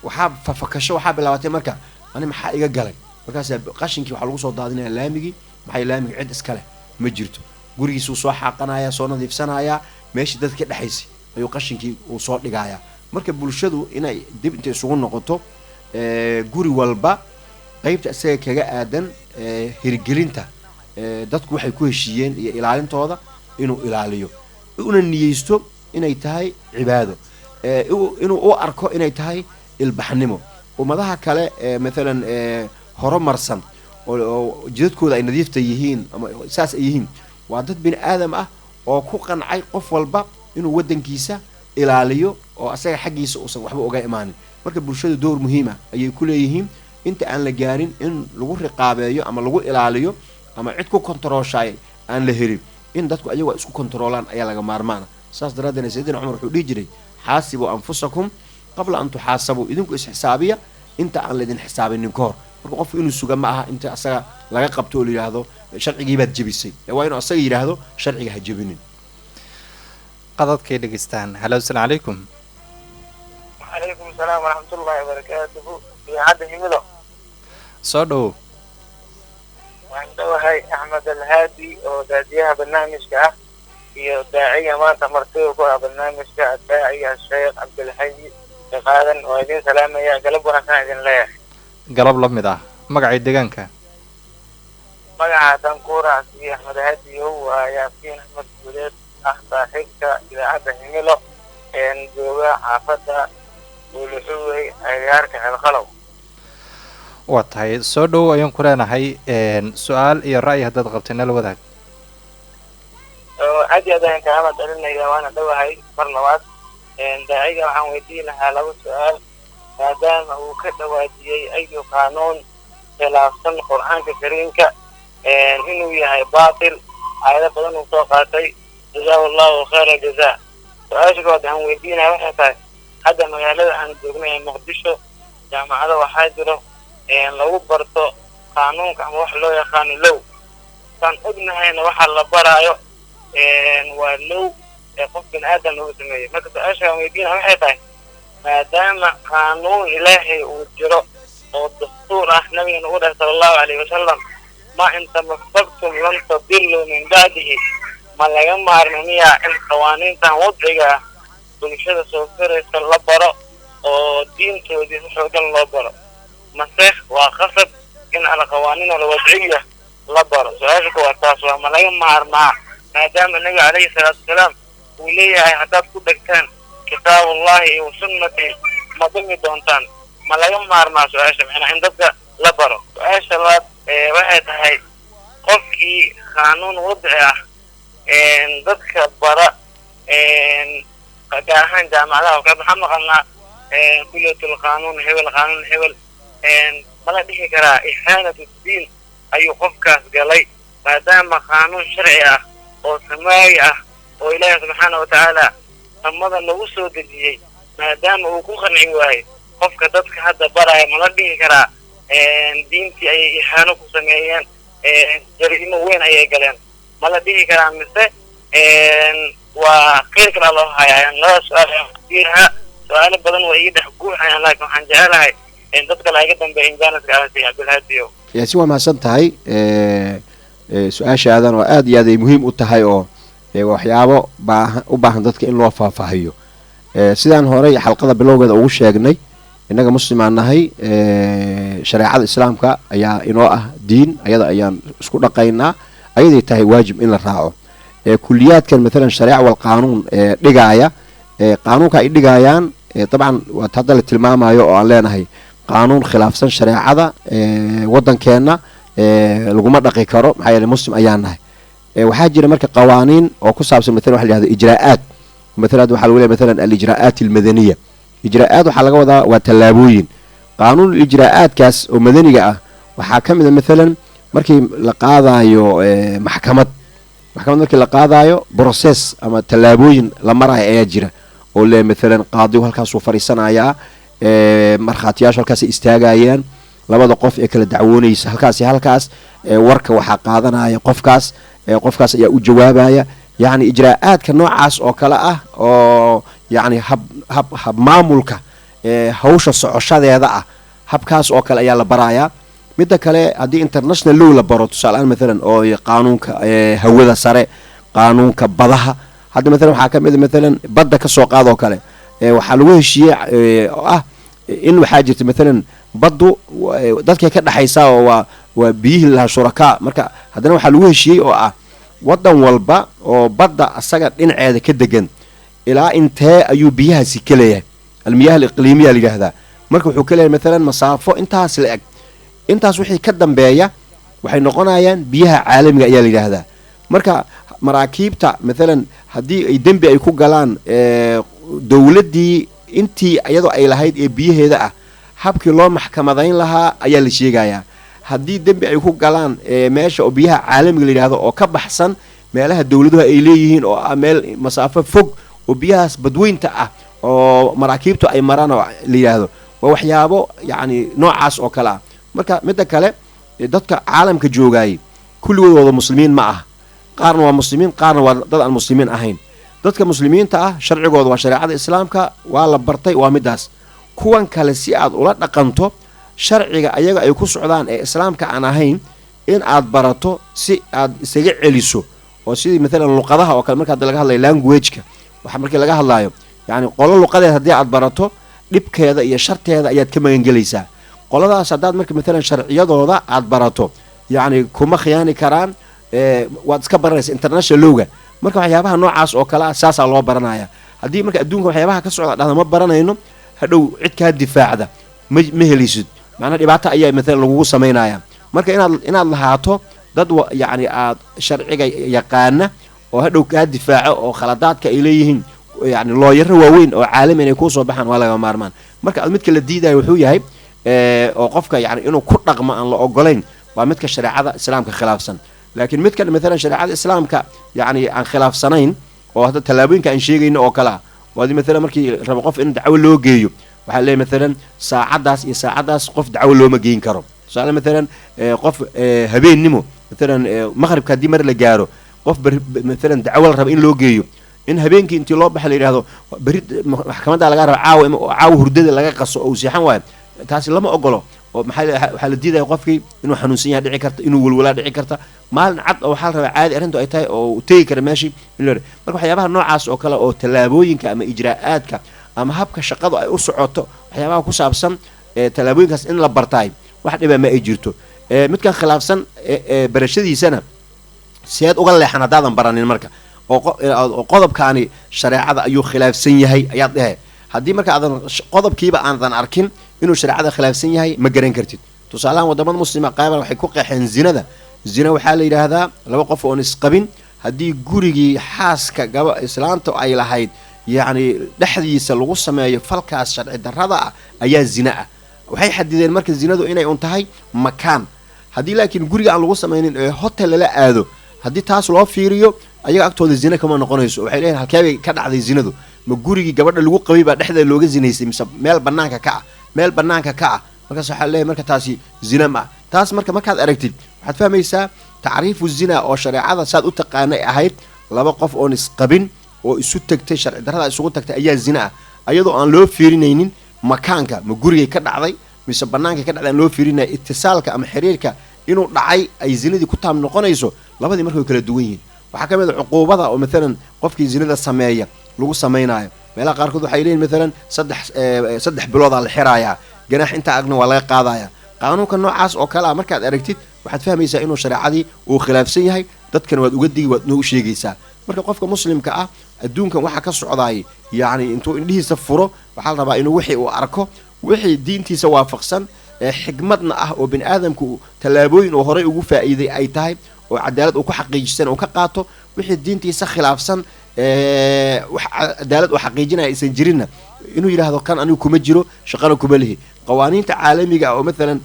waxaa fafakasho waxaa bilaabatay marka ani maxaa iga galay. Markaasaa qashinkii waxaa lagu soo daadinaya laamigii. Maxay laamigi cid iska leh ma jirto. Gurigiisuu soo xaaqanaya, soo nadiifsanayaa, meeshii dadka ka dhexaysay ayuu qashinkii uu soo dhigayaa. Marka bulshadu inay dib intay isugu noqoto, guri walba qeybta isaga kaga aadan hirgelinta dadku waxay ku heshiiyeen iyo ilaalintooda inuu ilaaliyo, una niyeysto inay tahay cibaado, inuu u arko inay tahay ilbaxnimo. Ummadaha kale maalan horumarsan oo jidadkooda ay nadiifta yihiin ama saas ay yihiin, waa dad bini aadam ah oo ku qancay qof walba inuu waddankiisa ilaaliyo oo asaga xaggiisa uusan waxba uga imaanin. Marka bulshada door muhiim ah ayay ku leeyihiin inta aan la gaarin in lagu riqaabeeyo ama lagu ilaaliyo ama cid ku kontarooshaay aan la helin, in dadku ayagu ay isku kontaroolaan ayaa laga maarmaana. Saas daraaddeed Sayidina Cumar wuxuu dhihi jiray: "Xaasibuu anfusakum qabla an tuxaasabuu." Idinku isxisaabiya inta aan laydin xisaabinin ka hor. Marka qofku inuu suga ma aha inta asaga laga qabto oo la yidhaahdo sharcigii baad jebisay. Waa inuu asaga yidhaahdo sharciga ha jebinin. Qadadkay dhegeystaan. Halo, asalaamu calaykum. Calaykum salaam waraxmatullaahi wabarakaatuhu. Idaacadda Himilo. Soo dhowow. Waxaan dhowahay Axmed Alhaadi oo daadiyaha barnaamijka ah iyo daaciga maanta martida ku ah barnaamijka, daaciga Sheekh Cabdilxayi Qaadan. Waa idin salaamaya, galab wanaagsan idin leeyahay. Galab la mid ah. Magacay, deegaanka? Magaca haddaan ku raacsiiyo, Axmed Haadiyow, waa Yaasiin Axmed Guuleed, ah saaxiibka idaacadda Himilo, een jooga xaafadda Buuluxuwey, agagaarka Xelqalow. Waa tahay, soo dhowow ayaan ku leenahay. Su-aal iyo ra'yi haddaad qabtay nala wadaag. Oo aad iyo aad ayaan kaa mahad celinaya, waana dhowahay mar labaad. Daaciga waxaan weydiin lahaa laba su-aal, maadaama uu ka dhawaajiyey ayu qaanuun khilaafsan Qur-aanka Kariimka inuu yahay baatil, aayado badan uu soo qaatay. Jazaahu Allahu khayra jazaa. Su-aasha kowaad waxaan weydiinaya waxay tahay, hadda magaalada aan joogno ee Muqdisho jaamacado waxaa jiro lagu barto qaanuunka ama wax loo yaqaano law. Saan ognahayna waxaa la baraayo waa law ee qof bini aadam lagu sameeyey. Marka su-aasha aan weydiinaya waxay tahay, maadaama qaanuun Ilaahay uu jiro oo dastuur ah, nabigana uu dhahay sala Allahu calayhi wasalam: "Ma in tamassaktum lan tadiluu min bacdihi", ma laga maarmi miyaa in qawaaniintan wadciga ah bulshada soo koraysa la baro oo diintoodii si xoogan loo baro, mase waa qasab in alqawaaniin alwadciya la baro? Su-aasha kuwaad taas waa, ma laga maarmaa, maadaama nabiga calayhi salaatu wasalaam uu leeyahay haddaad ku dhegtaan kitaabullahi iyo sunnati ma dhumi doontaan? Ma laga maarmaa su-aasha macnaa in dadka la baro? Su-aasha labaad waxay tahay, qofkii qaanuun wadci ah Dadka bara, gaar ahaan jaamacadaha oo kale, maxaan maqalnaa kuliyatul qaanuun hebel, qaanuun hebel. Mala dhihi karaa ihaanatu diin ayuu qofkaas galay, maadaama qaanuun sharci ah oo samaawi ah oo Ilaahi subxaana watacaala samada lagu soo dejiyey, maadaama uu ku qanci waayo qofka dadka hadda baraya, mala dhihi karaa diintii ayay ihaano ku sameeyeen, jariimo weyn ayay galeen, mala dhihi karaa, mise waa kheyr kalaa loo hayaa? Labada su-aal ayaan weydiin lahaa. Su-aalo badan waa iga dhex guuxayaan, laakiin waxaan jecelahay dad kale iga dambeeya injaaniska aasi. Cabdilhaadiyo. Yaasi, waa mahadsan tahay. Su-aashaadan oo aad iyo aad ay muhiim u tahay oo waxyaabo baahan u baahan dadka in loo faahfaahiyo. Sidaan horey xalqada bilowgeeda ugu sheegnay, innaga muslimaan nahay, shareecada Islaamka ayaa inoo ah diin, ayada ayaan isku dhaqaynaa, ayaday tahay waajib in la raaco. Kuliyaadkan maalan shareeca wal qaanuun dhigaaya, qaanuunka ay dhigaayaan dabcan waa hadda la tilmaamayo oo aan leenahay qaanuun khilaafsan shareecada waddankeenna laguma dhaqi karo, maxaa yeele muslim ayaan nahay. Waxaa jira marka qawaaniin oo ku saabsan maalan waxa la yihahdo ijraa'aat. Maalan waxaa lagu leeyahay maalan alijraa'aat almadaniya. Ijraa'aat waxaa laga wadaa waa tallaabooyin. Qaanuun ijraa'aadkaas oo madaniga ah waxaa ka mid a maalan markii la qaadayo maxkamad, maxkamad markii la qaadayo, process ama tallaabooyin la marayo ayaa jira oo le maalan qaadigu halkaasuu fadhiisanayaa, markhaatiyaashu halkaasay istaagayaan, labada qof ee kala dacwoonaysa halkaasi halkaas, warka waxaa qaadanaya qofkaas, qofkaas ayaa u jawaabaya. Yacni ijraa'aadka noocaas oo kale ah oo yacni hab maamulka hawsha socoshadeeda ah, habkaas oo kale ayaa la barayaa. Midda kale, haddii international law la baro, tusaaleahaan maalan oo qaanuunka hawada sare, qaanuunka badaha, hadda maalan waxaa ka mid a maalan badda ka soo qaad oo kale, waxaa lagu heshiiyey oo ah in waxaa jirta maalan baddu dadkay ka dhexaysaa oo waa biyihii lahaa shurakaa. Marka haddana waxaa lagu heshiiyey oo ah waddan walba oo badda asaga dhinaceeda ka degan ilaa intee ayuu biyahaasi ka leeyahay, almiyaha aliqliimiya la yidhaahdaa. Marka wuxuu ka leeyahay maalan masaafo intaas la eg, intaas wixii ka dambeeya waxay noqonayaan biyaha caalamiga ayaa la yidhaahdaa. Marka maraakiibta maalan haddii ay dembi ay ku galaan dowladdii intii iyadoo ay lahayd ee biyaheeda ah, habkii loo maxkamadayn lahaa ayaa la sheegayaa. Haddii dembi ay ku galaan meesha oo biyaha caalamiga la yidhahdo oo ka baxsan meelaha dowladuhu ay leeyihiin oo ah meel masaafo fog oo biyahaas badweynta ah oo maraakiibtu ay maraan oo la yidhaahdo, waa waxyaabo yacni noocaas oo kale ah. Marka midda kale, dadka caalamka joogaayey kulligood wada muslimiin ma ah. Qaarna waa muslimiin, qaarna waa dad aan muslimiin ahayn. Dadka muslimiinta ah sharcigooda waa shareecada Islaamka, waa la bartay, waa midaas. Kuwan kale si aad ula dhaqanto sharciga ayaga ay ku socdaan ee Islaamka aan ahayn in aad barato si aad isaga celiso, oo sidii maalan luqadaha oo kale marka hadda laga hadlayo languageka, waxa markii laga hadlayo yacni qolo luqadeed haddii aad barato, dhibkeeda iyo sharteeda ayaad ka magangelaysaa qoladaas. Haddaad marka maalan sharciyadooda aad barato, yacni kuma khiyaani karaan, waad iska baranaysa international lawga. Marka waxyaabaha noocaas oo kale ah saasaa loo baranaya. Haddii marka adduunka waxyaabaha ka socda dhahda ma baranayno, hadhow cid kaa difaacda ma helaysid, macnaa dhibaato ayaa maalan lagugu samaynaya. Marka inaad lahaato dad yacni aad sharciga yaqaana oo hadhow kaa difaaco oo khaladaadka ay leeyihiin, yacni looyaro waaweyn oo caalami inay kuusoo baxaan waa lagama maarmaan. Marka aad midka la diidayo wuxuu yahay oo qofka yani inuu ku dhaqmo aan la ogolayn waa midka shareecada Islaamka khilaafsan. Laakiin midkan maalan shareecada Islaamka yacni aan khilaafsanayn oo hadda tallaabooyinka aan sheegayno oo kale ah, oo haddii maalan markii rabo qof in dacwo loo geeyo, waxaa leeyahay maalan saacaddaas iyo saacaddaas qof dacwo looma geyn karo. Tusaale maalan qof habeennimo maalan maqribka haddii mar la gaaro, qof maalan dacwo la rabo in loo geeyo, in habeenkii intii loo baxa la yidhahdo berri maxkamadda laga raba caawa, caawa hurdada laga qaso oo uu seexan waayo, taasi lama ogolo. Oo maxaa waxaa la diidaya? Qofkii inuu xanuunsan yahay dhici karta, inuu walwalaa dhici karta. Maalin cad oo waxaa la rabaa caadi arrintu ay tahay oo uu tegi kara meeshii in loo. Marka waxyaabaha noocaas oo kale oo tallaabooyinka ama ijraa'aadka ama habka shaqadu ay u socoto, waxyaabaha ku saabsan tallaabooyinkaas in la bartaay wax dhiba ma ay jirto. Midkan khilaafsan barashadiisana seed uga leexan haddaadan baranin? Marka oo qodobkaani shareecada ayuu khilaafsan yahay ayaad dhehe. Haddii marka aadan qodobkiiba aadan arkin inuu shareecada khilaafsan yahay, ma garan kartid. Tusaalahan wadamada muslima qayban waxay ku qeexeen zinada. Zina waxaa la yidhaahdaa laba qof oon isqabin Haddii gurigii xaaska gaba islaanta ay lahayd yacni dhexdiisa lagu sameeyo falkaas sharci darrada ah ayaa zina ah. Waxay xadideen marka zinadu inay un tahay makaan. Haddii laakiin guriga aan lagu samaynin ee hotel lala aado, haddii taas loo fiiriyo, ayaga agtooda zina kama noqonayso. Waxay leeyihin, halkee bay ka dhacday zinadu? Ma gurigii gabadha lagu qabay baa dhexdeeda looga zinaysay mise meel banaanka ka ah? Meel banaanka ka ah markaas waxaa leeyahay marka taasi zina ma ah. Taas marka markaad aragtid, waxaad fahmaysaa tacriifu zina oo shareecada saad u taqaanay ahayd laba qof oon isqabin oo isu tagtay, sharci darrada isugu tagtay ayaa zina ah, ayadoo aan loo fiirinaynin makaanka, ma gurigay ka dhacday mise bannaankay ka dhacday aan loo fiirinaya, itisaalka ama xiriirka inuu dhacay ay zinadii ku taam noqonayso. Labadii marka way kala duwan yihiin. Waxaa ka mid a cuquubada oo maalan qofkii zinada sameeya lagu samaynayo. Meelaha qaarkood waxay leeyihin maalan 3 biloodaa la xiraayaa, ganaax intaa agna waa laga qaadaya. Qaanuunka noocaas oo kale ah markaad aragtid, waxaad fahmaysaa inuu shareecadii uu khilaafsan yahay. Dadkana waad uga digi, waad noo sheegaysaa. Marka qofka muslimka ah adduunkan waxaa ka socdaay, yacni intuu indhihiisa furo, waxaa la rabaa inuu wixii uu arko, wixii diintiisa waafaqsan ee xikmadna ah oo bini aadamku tallaabooyin uu horay ugu faa'iiday ay tahay oo cadaalad uu ku xaqiijisan uu ka qaato. Wixii diintiisa khilaafsan, wax cadaalad uu xaqiijinaya aysan jirinna, inuu yidhaahdo kan anigu kuma jiro, shaqana kuma lihi. Qawaaniinta caalamiga ah oo maalan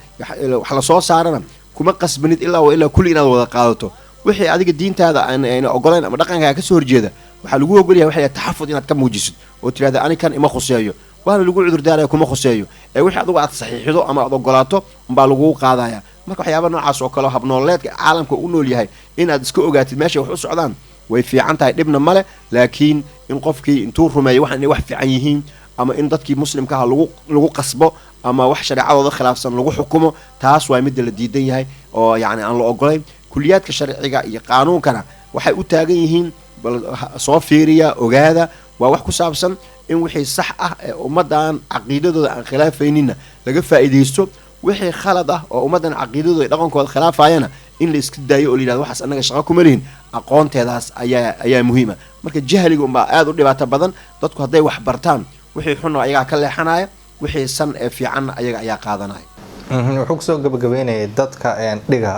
wax lasoo saarana kuma qasbanid ilaa wa ilaa kulli inaad wada qaadato. Wixii adiga diintaada aan ayna ogolayn ama dhaqankaaga kasoo horjeeda, waxaa lagu ogolyahay waxay taxafud inaad ka muujisid oo tidhahda ani kan ima khuseeyo, waana lagu cudurdaaraya, kuma khuseeyo. Ee wixii adigu aad saxiixido ama aad ogolaato umbaa lagugu qaadaya. Marka waxyaaba noocaas oo kale oo habnooleedka caalamka u nool yahay inaad iska ogaatid meeshay wax u socdaan way fiican tahay, dhibna male. Laakiin in qofkii intuu rumeeyo waxan inay wax fiican yihiin, ama in dadkii muslimka ah lagu qasbo ama wax shareecadooda khilaafsan lagu xukumo, taas waa midda la diidan yahay oo yacni aan la ogolayn. Kuliyaadka sharciga iyo qaanuunkana waxay u taagan yihiin bal soo fiiriya, ogaada, waa wax ku saabsan in wixii sax ah ee ummaddan caqiidadooda aan khilaafayninna laga faa'iidaysto, wixii khalad ah oo ummaddan caqiidadooda iyo dhaqankooda khilaafayana in la iska daayo oo la yidhahdo waxaas annaga shaqo kuma lihin. Aqoonteedaas ayaa muhiima. Marka jahliga unbaa aada u dhibaato badan. Dadku hadday wax bartaan, wixii xunna ayagaa ka leexanaya, wixii san ee fiicanna ayaga ayaa qaadanaya. Wuxuu kusoo gabagabeynayay dadka dhiga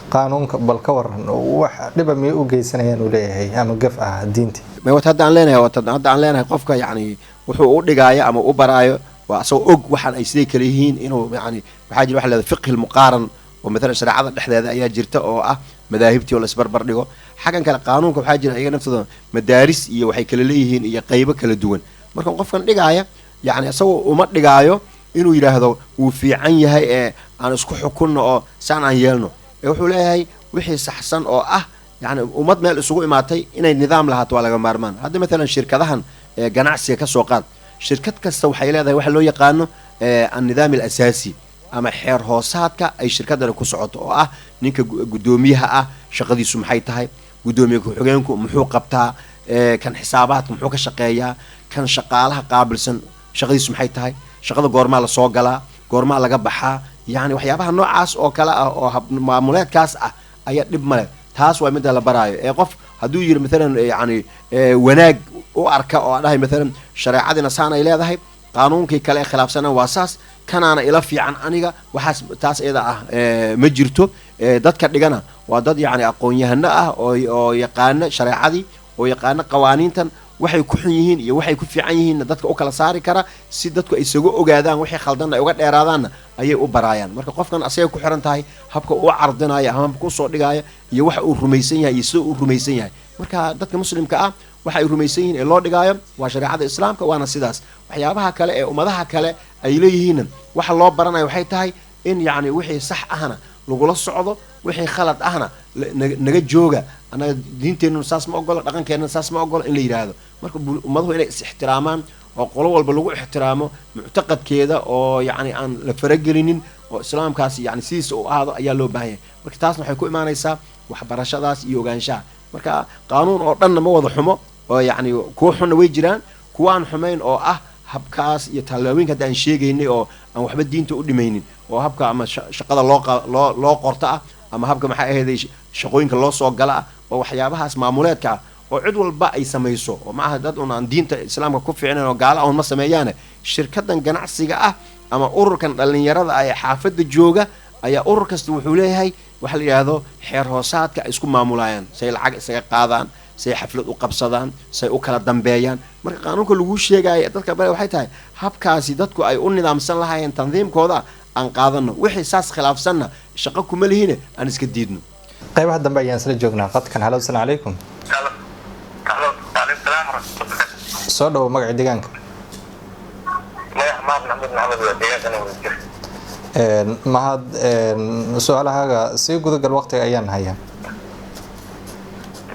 qaanuunka, bal ka waran, wax dhiba miyay u geysanayaan uu leeyahay ama gaf ah diinta? Ma wat hadda aan leenahay, wat hadda aan leenahay, qofka yacni wuxuu u dhigaayo ama u baraayo waa asagoo og waxaan ay siday kale yihiin inuu yacni waxaa jira waxa la yidhahda fiqhi lmuqaaran oo maalan shareecada dhexdeeda ayaa jirta oo ah madaahibtii oo la isbarbar dhigo. Xaggan kale qaanuunka waxaa jira iyaga naftooda madaaris iyo waxay kala leeyihiin iyo qaybo kala duwan. Marka qofkan dhigaaya yacni isagoo uma dhigaayo inuu yidhaahdo wuu fiican yahay ee aan isku xukunno oo saan aan yeelno, ee wuxuu leeyahay wixii saxsan oo ah yacni ummad meel isugu imaatay inay nidaam lahaato waa laga maarmaan. Hadda maalan shirkadahan ee ganacsiga ka soo qaad, shirkad kasta waxay leedahay waxa loo yaqaano annidaam alasaasi ama xeer hoosaadka ay shirkadani ku socoto, oo ah ninka guddoomiyaha ah shaqadiisu maxay tahay, guddoomiye ku-xigeenku muxuu qabtaa, kan xisaabaadka muxuu ka shaqeeyaa, kan shaqaalaha qaabilsan shaqadiisu maxay tahay, shaqada goormaa lasoo galaa, goormaa laga baxaa. Yacni waxyaabaha noocaas oo kale ah oo hab maamuleedkaas ah ayaa dhib male. Taas waa midda la baraayo. Ee qof hadduu yiri maalan yacni wanaag u arka oo dhahay maalan shareecadina saan ay leedahay, qaanuunkii kale ee khilaafsana waa saas, kanaana ila fiican aniga, waxaas taas iyada ah ma jirto. Dadka dhigana waa dad yacni aqoon-yahano ah oo yaqaana shareecadii oo yaqaana qawaaniintan waxay ku xun yihiin iyo waxay ku fiican yihiinna dadka u kala saari kara, si dadku ay isaga ogaadaan, wixii khaldanna ay uga dheeraadaanna ayay u baraayaan. Marka qofkan asagay ku xiran tahay habka uu cardinayo ama habka usoo dhigaayo iyo waxa uu rumaysan yahay iyo sida uu rumaysan yahay. Marka dadka muslimka ah waxa ay rumaysan yihiin ee loo dhigaayo waa shareecada islaamka, waana sidaas. Waxyaabaha kale ee ummadaha kale ay leeyihiinna waxa loo baranayo waxay tahay in yacni wixii sax ahna lagula socdo, wixii khalad ahna naga jooga, annaga diinteennuna saas ma ogolo, dhaqankeennuna saas ma ogolo in la yidhaahdo. Marka ummaduhu inay is ixtiraamaan oo qolo walba lagu ixtiraamo muctaqadkeeda oo yacni aan la faragelinin oo islaamkaas yacni sidiisa u ahaado ayaa loo baahan yahay. Marka taasna waxay ku imaanaysaa waxbarashadaas iyo ogaanshaha. Marka qaanuun oo dhanna ma wada xumo oo yacni kuwa xunna way jiraan, kuwa aan xumayn oo ah habkaas iyo tallaabooyinka hadda aan sheegaynay oo aan waxba diinta u dhimaynin, oo habka ama shaqada loo qorto ah ama habka maxay ahayd shaqooyinka loo soo gala ah oo waxyaabahaas maamuleedka ah oo cid walba ay samayso, oo maaha dad un aan diinta islaamka ku fiicnayn oo gaala un ma sameeyaane. Shirkadan ganacsiga ah ama ururkan dhallinyarada ah ee xaafadda jooga Ayaa urur kasta wuxuu leeyahay waxa la yidhaahdo xeer hoosaadka ay isku maamulayaan, say lacag isaga qaadaan, say xaflad u qabsadaan, say u kala dambeeyaan. Marka qaanuunka lagu sheegaya dadka bale waxay tahay habkaasi dadku ay u nidaamsan lahaayeen tandiimkooda aan qaadano, wixii saas khilaafsanna shaqo kuma lihine aan iska diidno. Qaybaha dambe ayaan isla joognaa. Qadkan, halo, asalaamu calaykum. Halo, waalaikum salaam waraxmatullahi. Soo dhawo, magaca, deegaanka? Magac Mahad Maxamed Maxamed, waa deegaankana wada jir. Mahad, su-aalahaaga sii gudagal, waqtiga ayaan hayaa.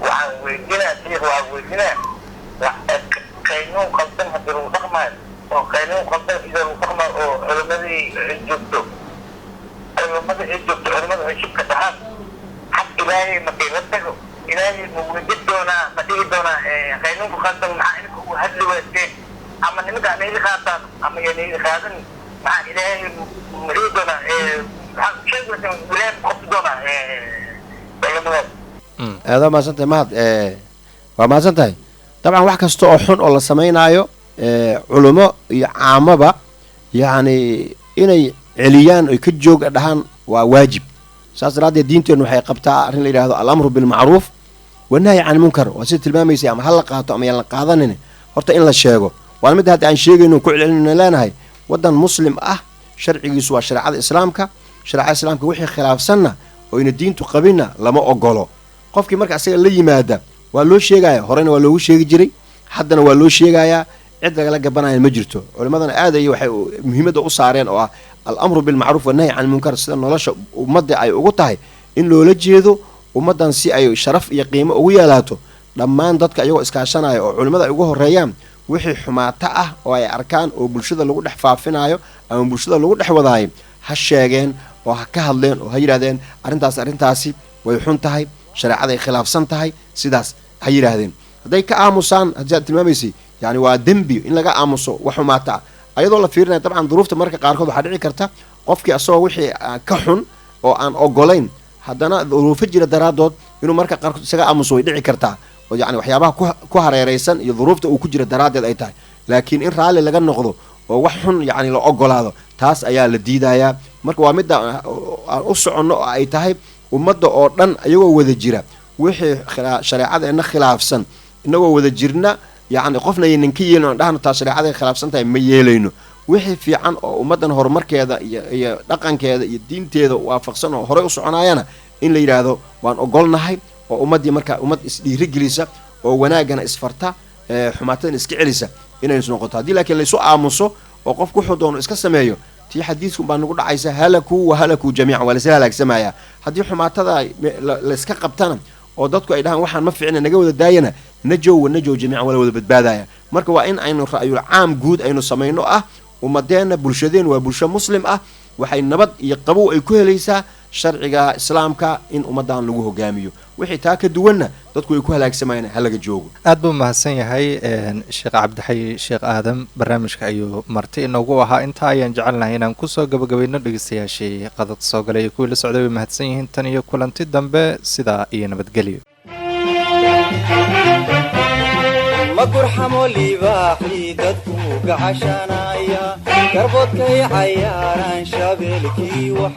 Waxaan weydiinaa shiikh, waxaan weydiinaa qaynuun qaldan haddii lagu dhaqmaayo, oo qaynuun qaldan ida lagu dhaqmaayo oo culimadii ay joogto, culimada ay joogto, culimada ay shibka dhahaan, xaq Ilaahay markay la tago, Ilaahay ma weydin doonaa, ma dhihi doonaa qaynuunka qaldan maxaa idinka ugu hadli waysteen, ama nimanka ama idi qaataan ama yana idi qaadan, maxaa Ilaahay ma dhihi doonaa, maxaa sheegi waysteen, Ilaahay ma qabti doonaa culimadaas? Aada waa mahadsan tahay, Mahad, waa mahadsan tahay. Dabcan wax kasta oo xun oo la samaynaayo, culimo iyo caamaba yacni inay celiyaan oy ka joog dhahaan waa waajib. Saas daraaddeed diinteennu waxay qabtaa arrin la yidhahdo alamru bilmacruuf wanahyi can munkar. Waa sida tilmaamaysay, ama ha la qaato ama yaan la qaadanin, horta in la sheego waana midda hadda aan sheegayno, ku celcelinayno, leenahay waddan muslim ah sharcigiisu waa shareecada Islaamka. Shareecada Islaamka wixii khilaafsanna oyna diintu qabinna lama ogolo. Qofkii marka asaga la yimaada waa loo sheegaya, horena waa loogu sheegi jiray, haddana waa loo sheegayaa, cid lagala gabanaya ma jirto. Culimadana aad ay waxay muhiimadda u saareen oo ah alamru bilmacruuf wanahyi can munkar, sida nolosha ummadda ay ugu tahay in loola jeedo ummaddan si ay sharaf iyo qiimo ugu yeelaato. Dhammaan dadka iyagoo iskaashanaya oo culimmada ay ugu horeeyaan, wixii xumaato ah oo ay arkaan oo bulshada lagu dhex faafinayo ama bulshada lagu dhex wadaayo, ha sheegeen oo ha ka hadleen oo ha yidhahdeen arrintaas, arrintaasi way xun tahay, shareecaday khilaafsan tahay, sidaas ha yidhaahdeen. Hadday ka aamusaan, haddii aad tilmaamaysay, yani waa dembi in laga aamuso wax xumaata ah ayadoo la fiirinaya. Dabcan duruufta marka qaarkood waxaa dhici karta qofkii asagoo wixii ka xun oo aan ogolayn, haddana duruufo jira daraaddood inuu marka qaarkood isaga aamuso way dhici kartaa, oo yani waxyaabaha ku hareeraysan iyo duruufta uu ku jira daraaddeed ay tahay. Laakiin in raalli laga noqdo oo wax xun yacni la ogolaado, taas ayaa la diidayaa. Marka waa midda aan u soconno oo ay tahay ummadda oo dhan iyagoo wada jira, wixii shareecadeenna khilaafsan inagoo wada jirna, yacni qofna aynan ka yeelin oon dhahno taas shareecaday khilaafsan tahay ma yeelayno. Wixii fiican oo ummaddan horumarkeeda iyo dhaqankeeda iyo diinteeda waafaqsan oo horey u soconaayana in la yidhaahdo waan ogolnahay, oo ummaddii marka ummad isdhiirigelisa oo wanaaggana isfarta, xumaatadana iska celisa inay noqoto. Haddii laakiin laysu aamuso oo qofku wuxuu doono iska sameeyo, tii xadiisku baa nagu dhacaysa: halakuu wa halakuu jamiican, waa laisla halaagsamaya. Haddii xumaatada layska qabtana oo dadku ay dhahaan waxaan ma fiicna, naga wada daayana, najow wa najow jamiican, waa la wada badbaadaya. Marka waa in aynu ra'yul caam guud aynu samayno ah ummadeenna, bulshadeen waa bulsho muslim ah, waxay nabad iyo qabow ay ku helaysaa sharciga Islaamka in ummaddan lagu hogaamiyo. Wixii taa ka duwanna dadku way ku halaagsamayaan, ha laga joogo. Aad buu mahadsan yahay Sheekh Cabdixay Sheekh Aadam, barnaamijka ayuu marti inoogu ahaa. Intaa ayaan jecelnahay inaan kusoo gabagabayno. Dhegeystayaashii qadad soo galay iyo kuwii la socday way mahadsan yihiin. Tan iyo kulanti dambe, sidaa iyo nabadgelyo. Ma gurxamo libaaxii dadku gacashanaya, garboodkay cayaaraan shabeelkii wax.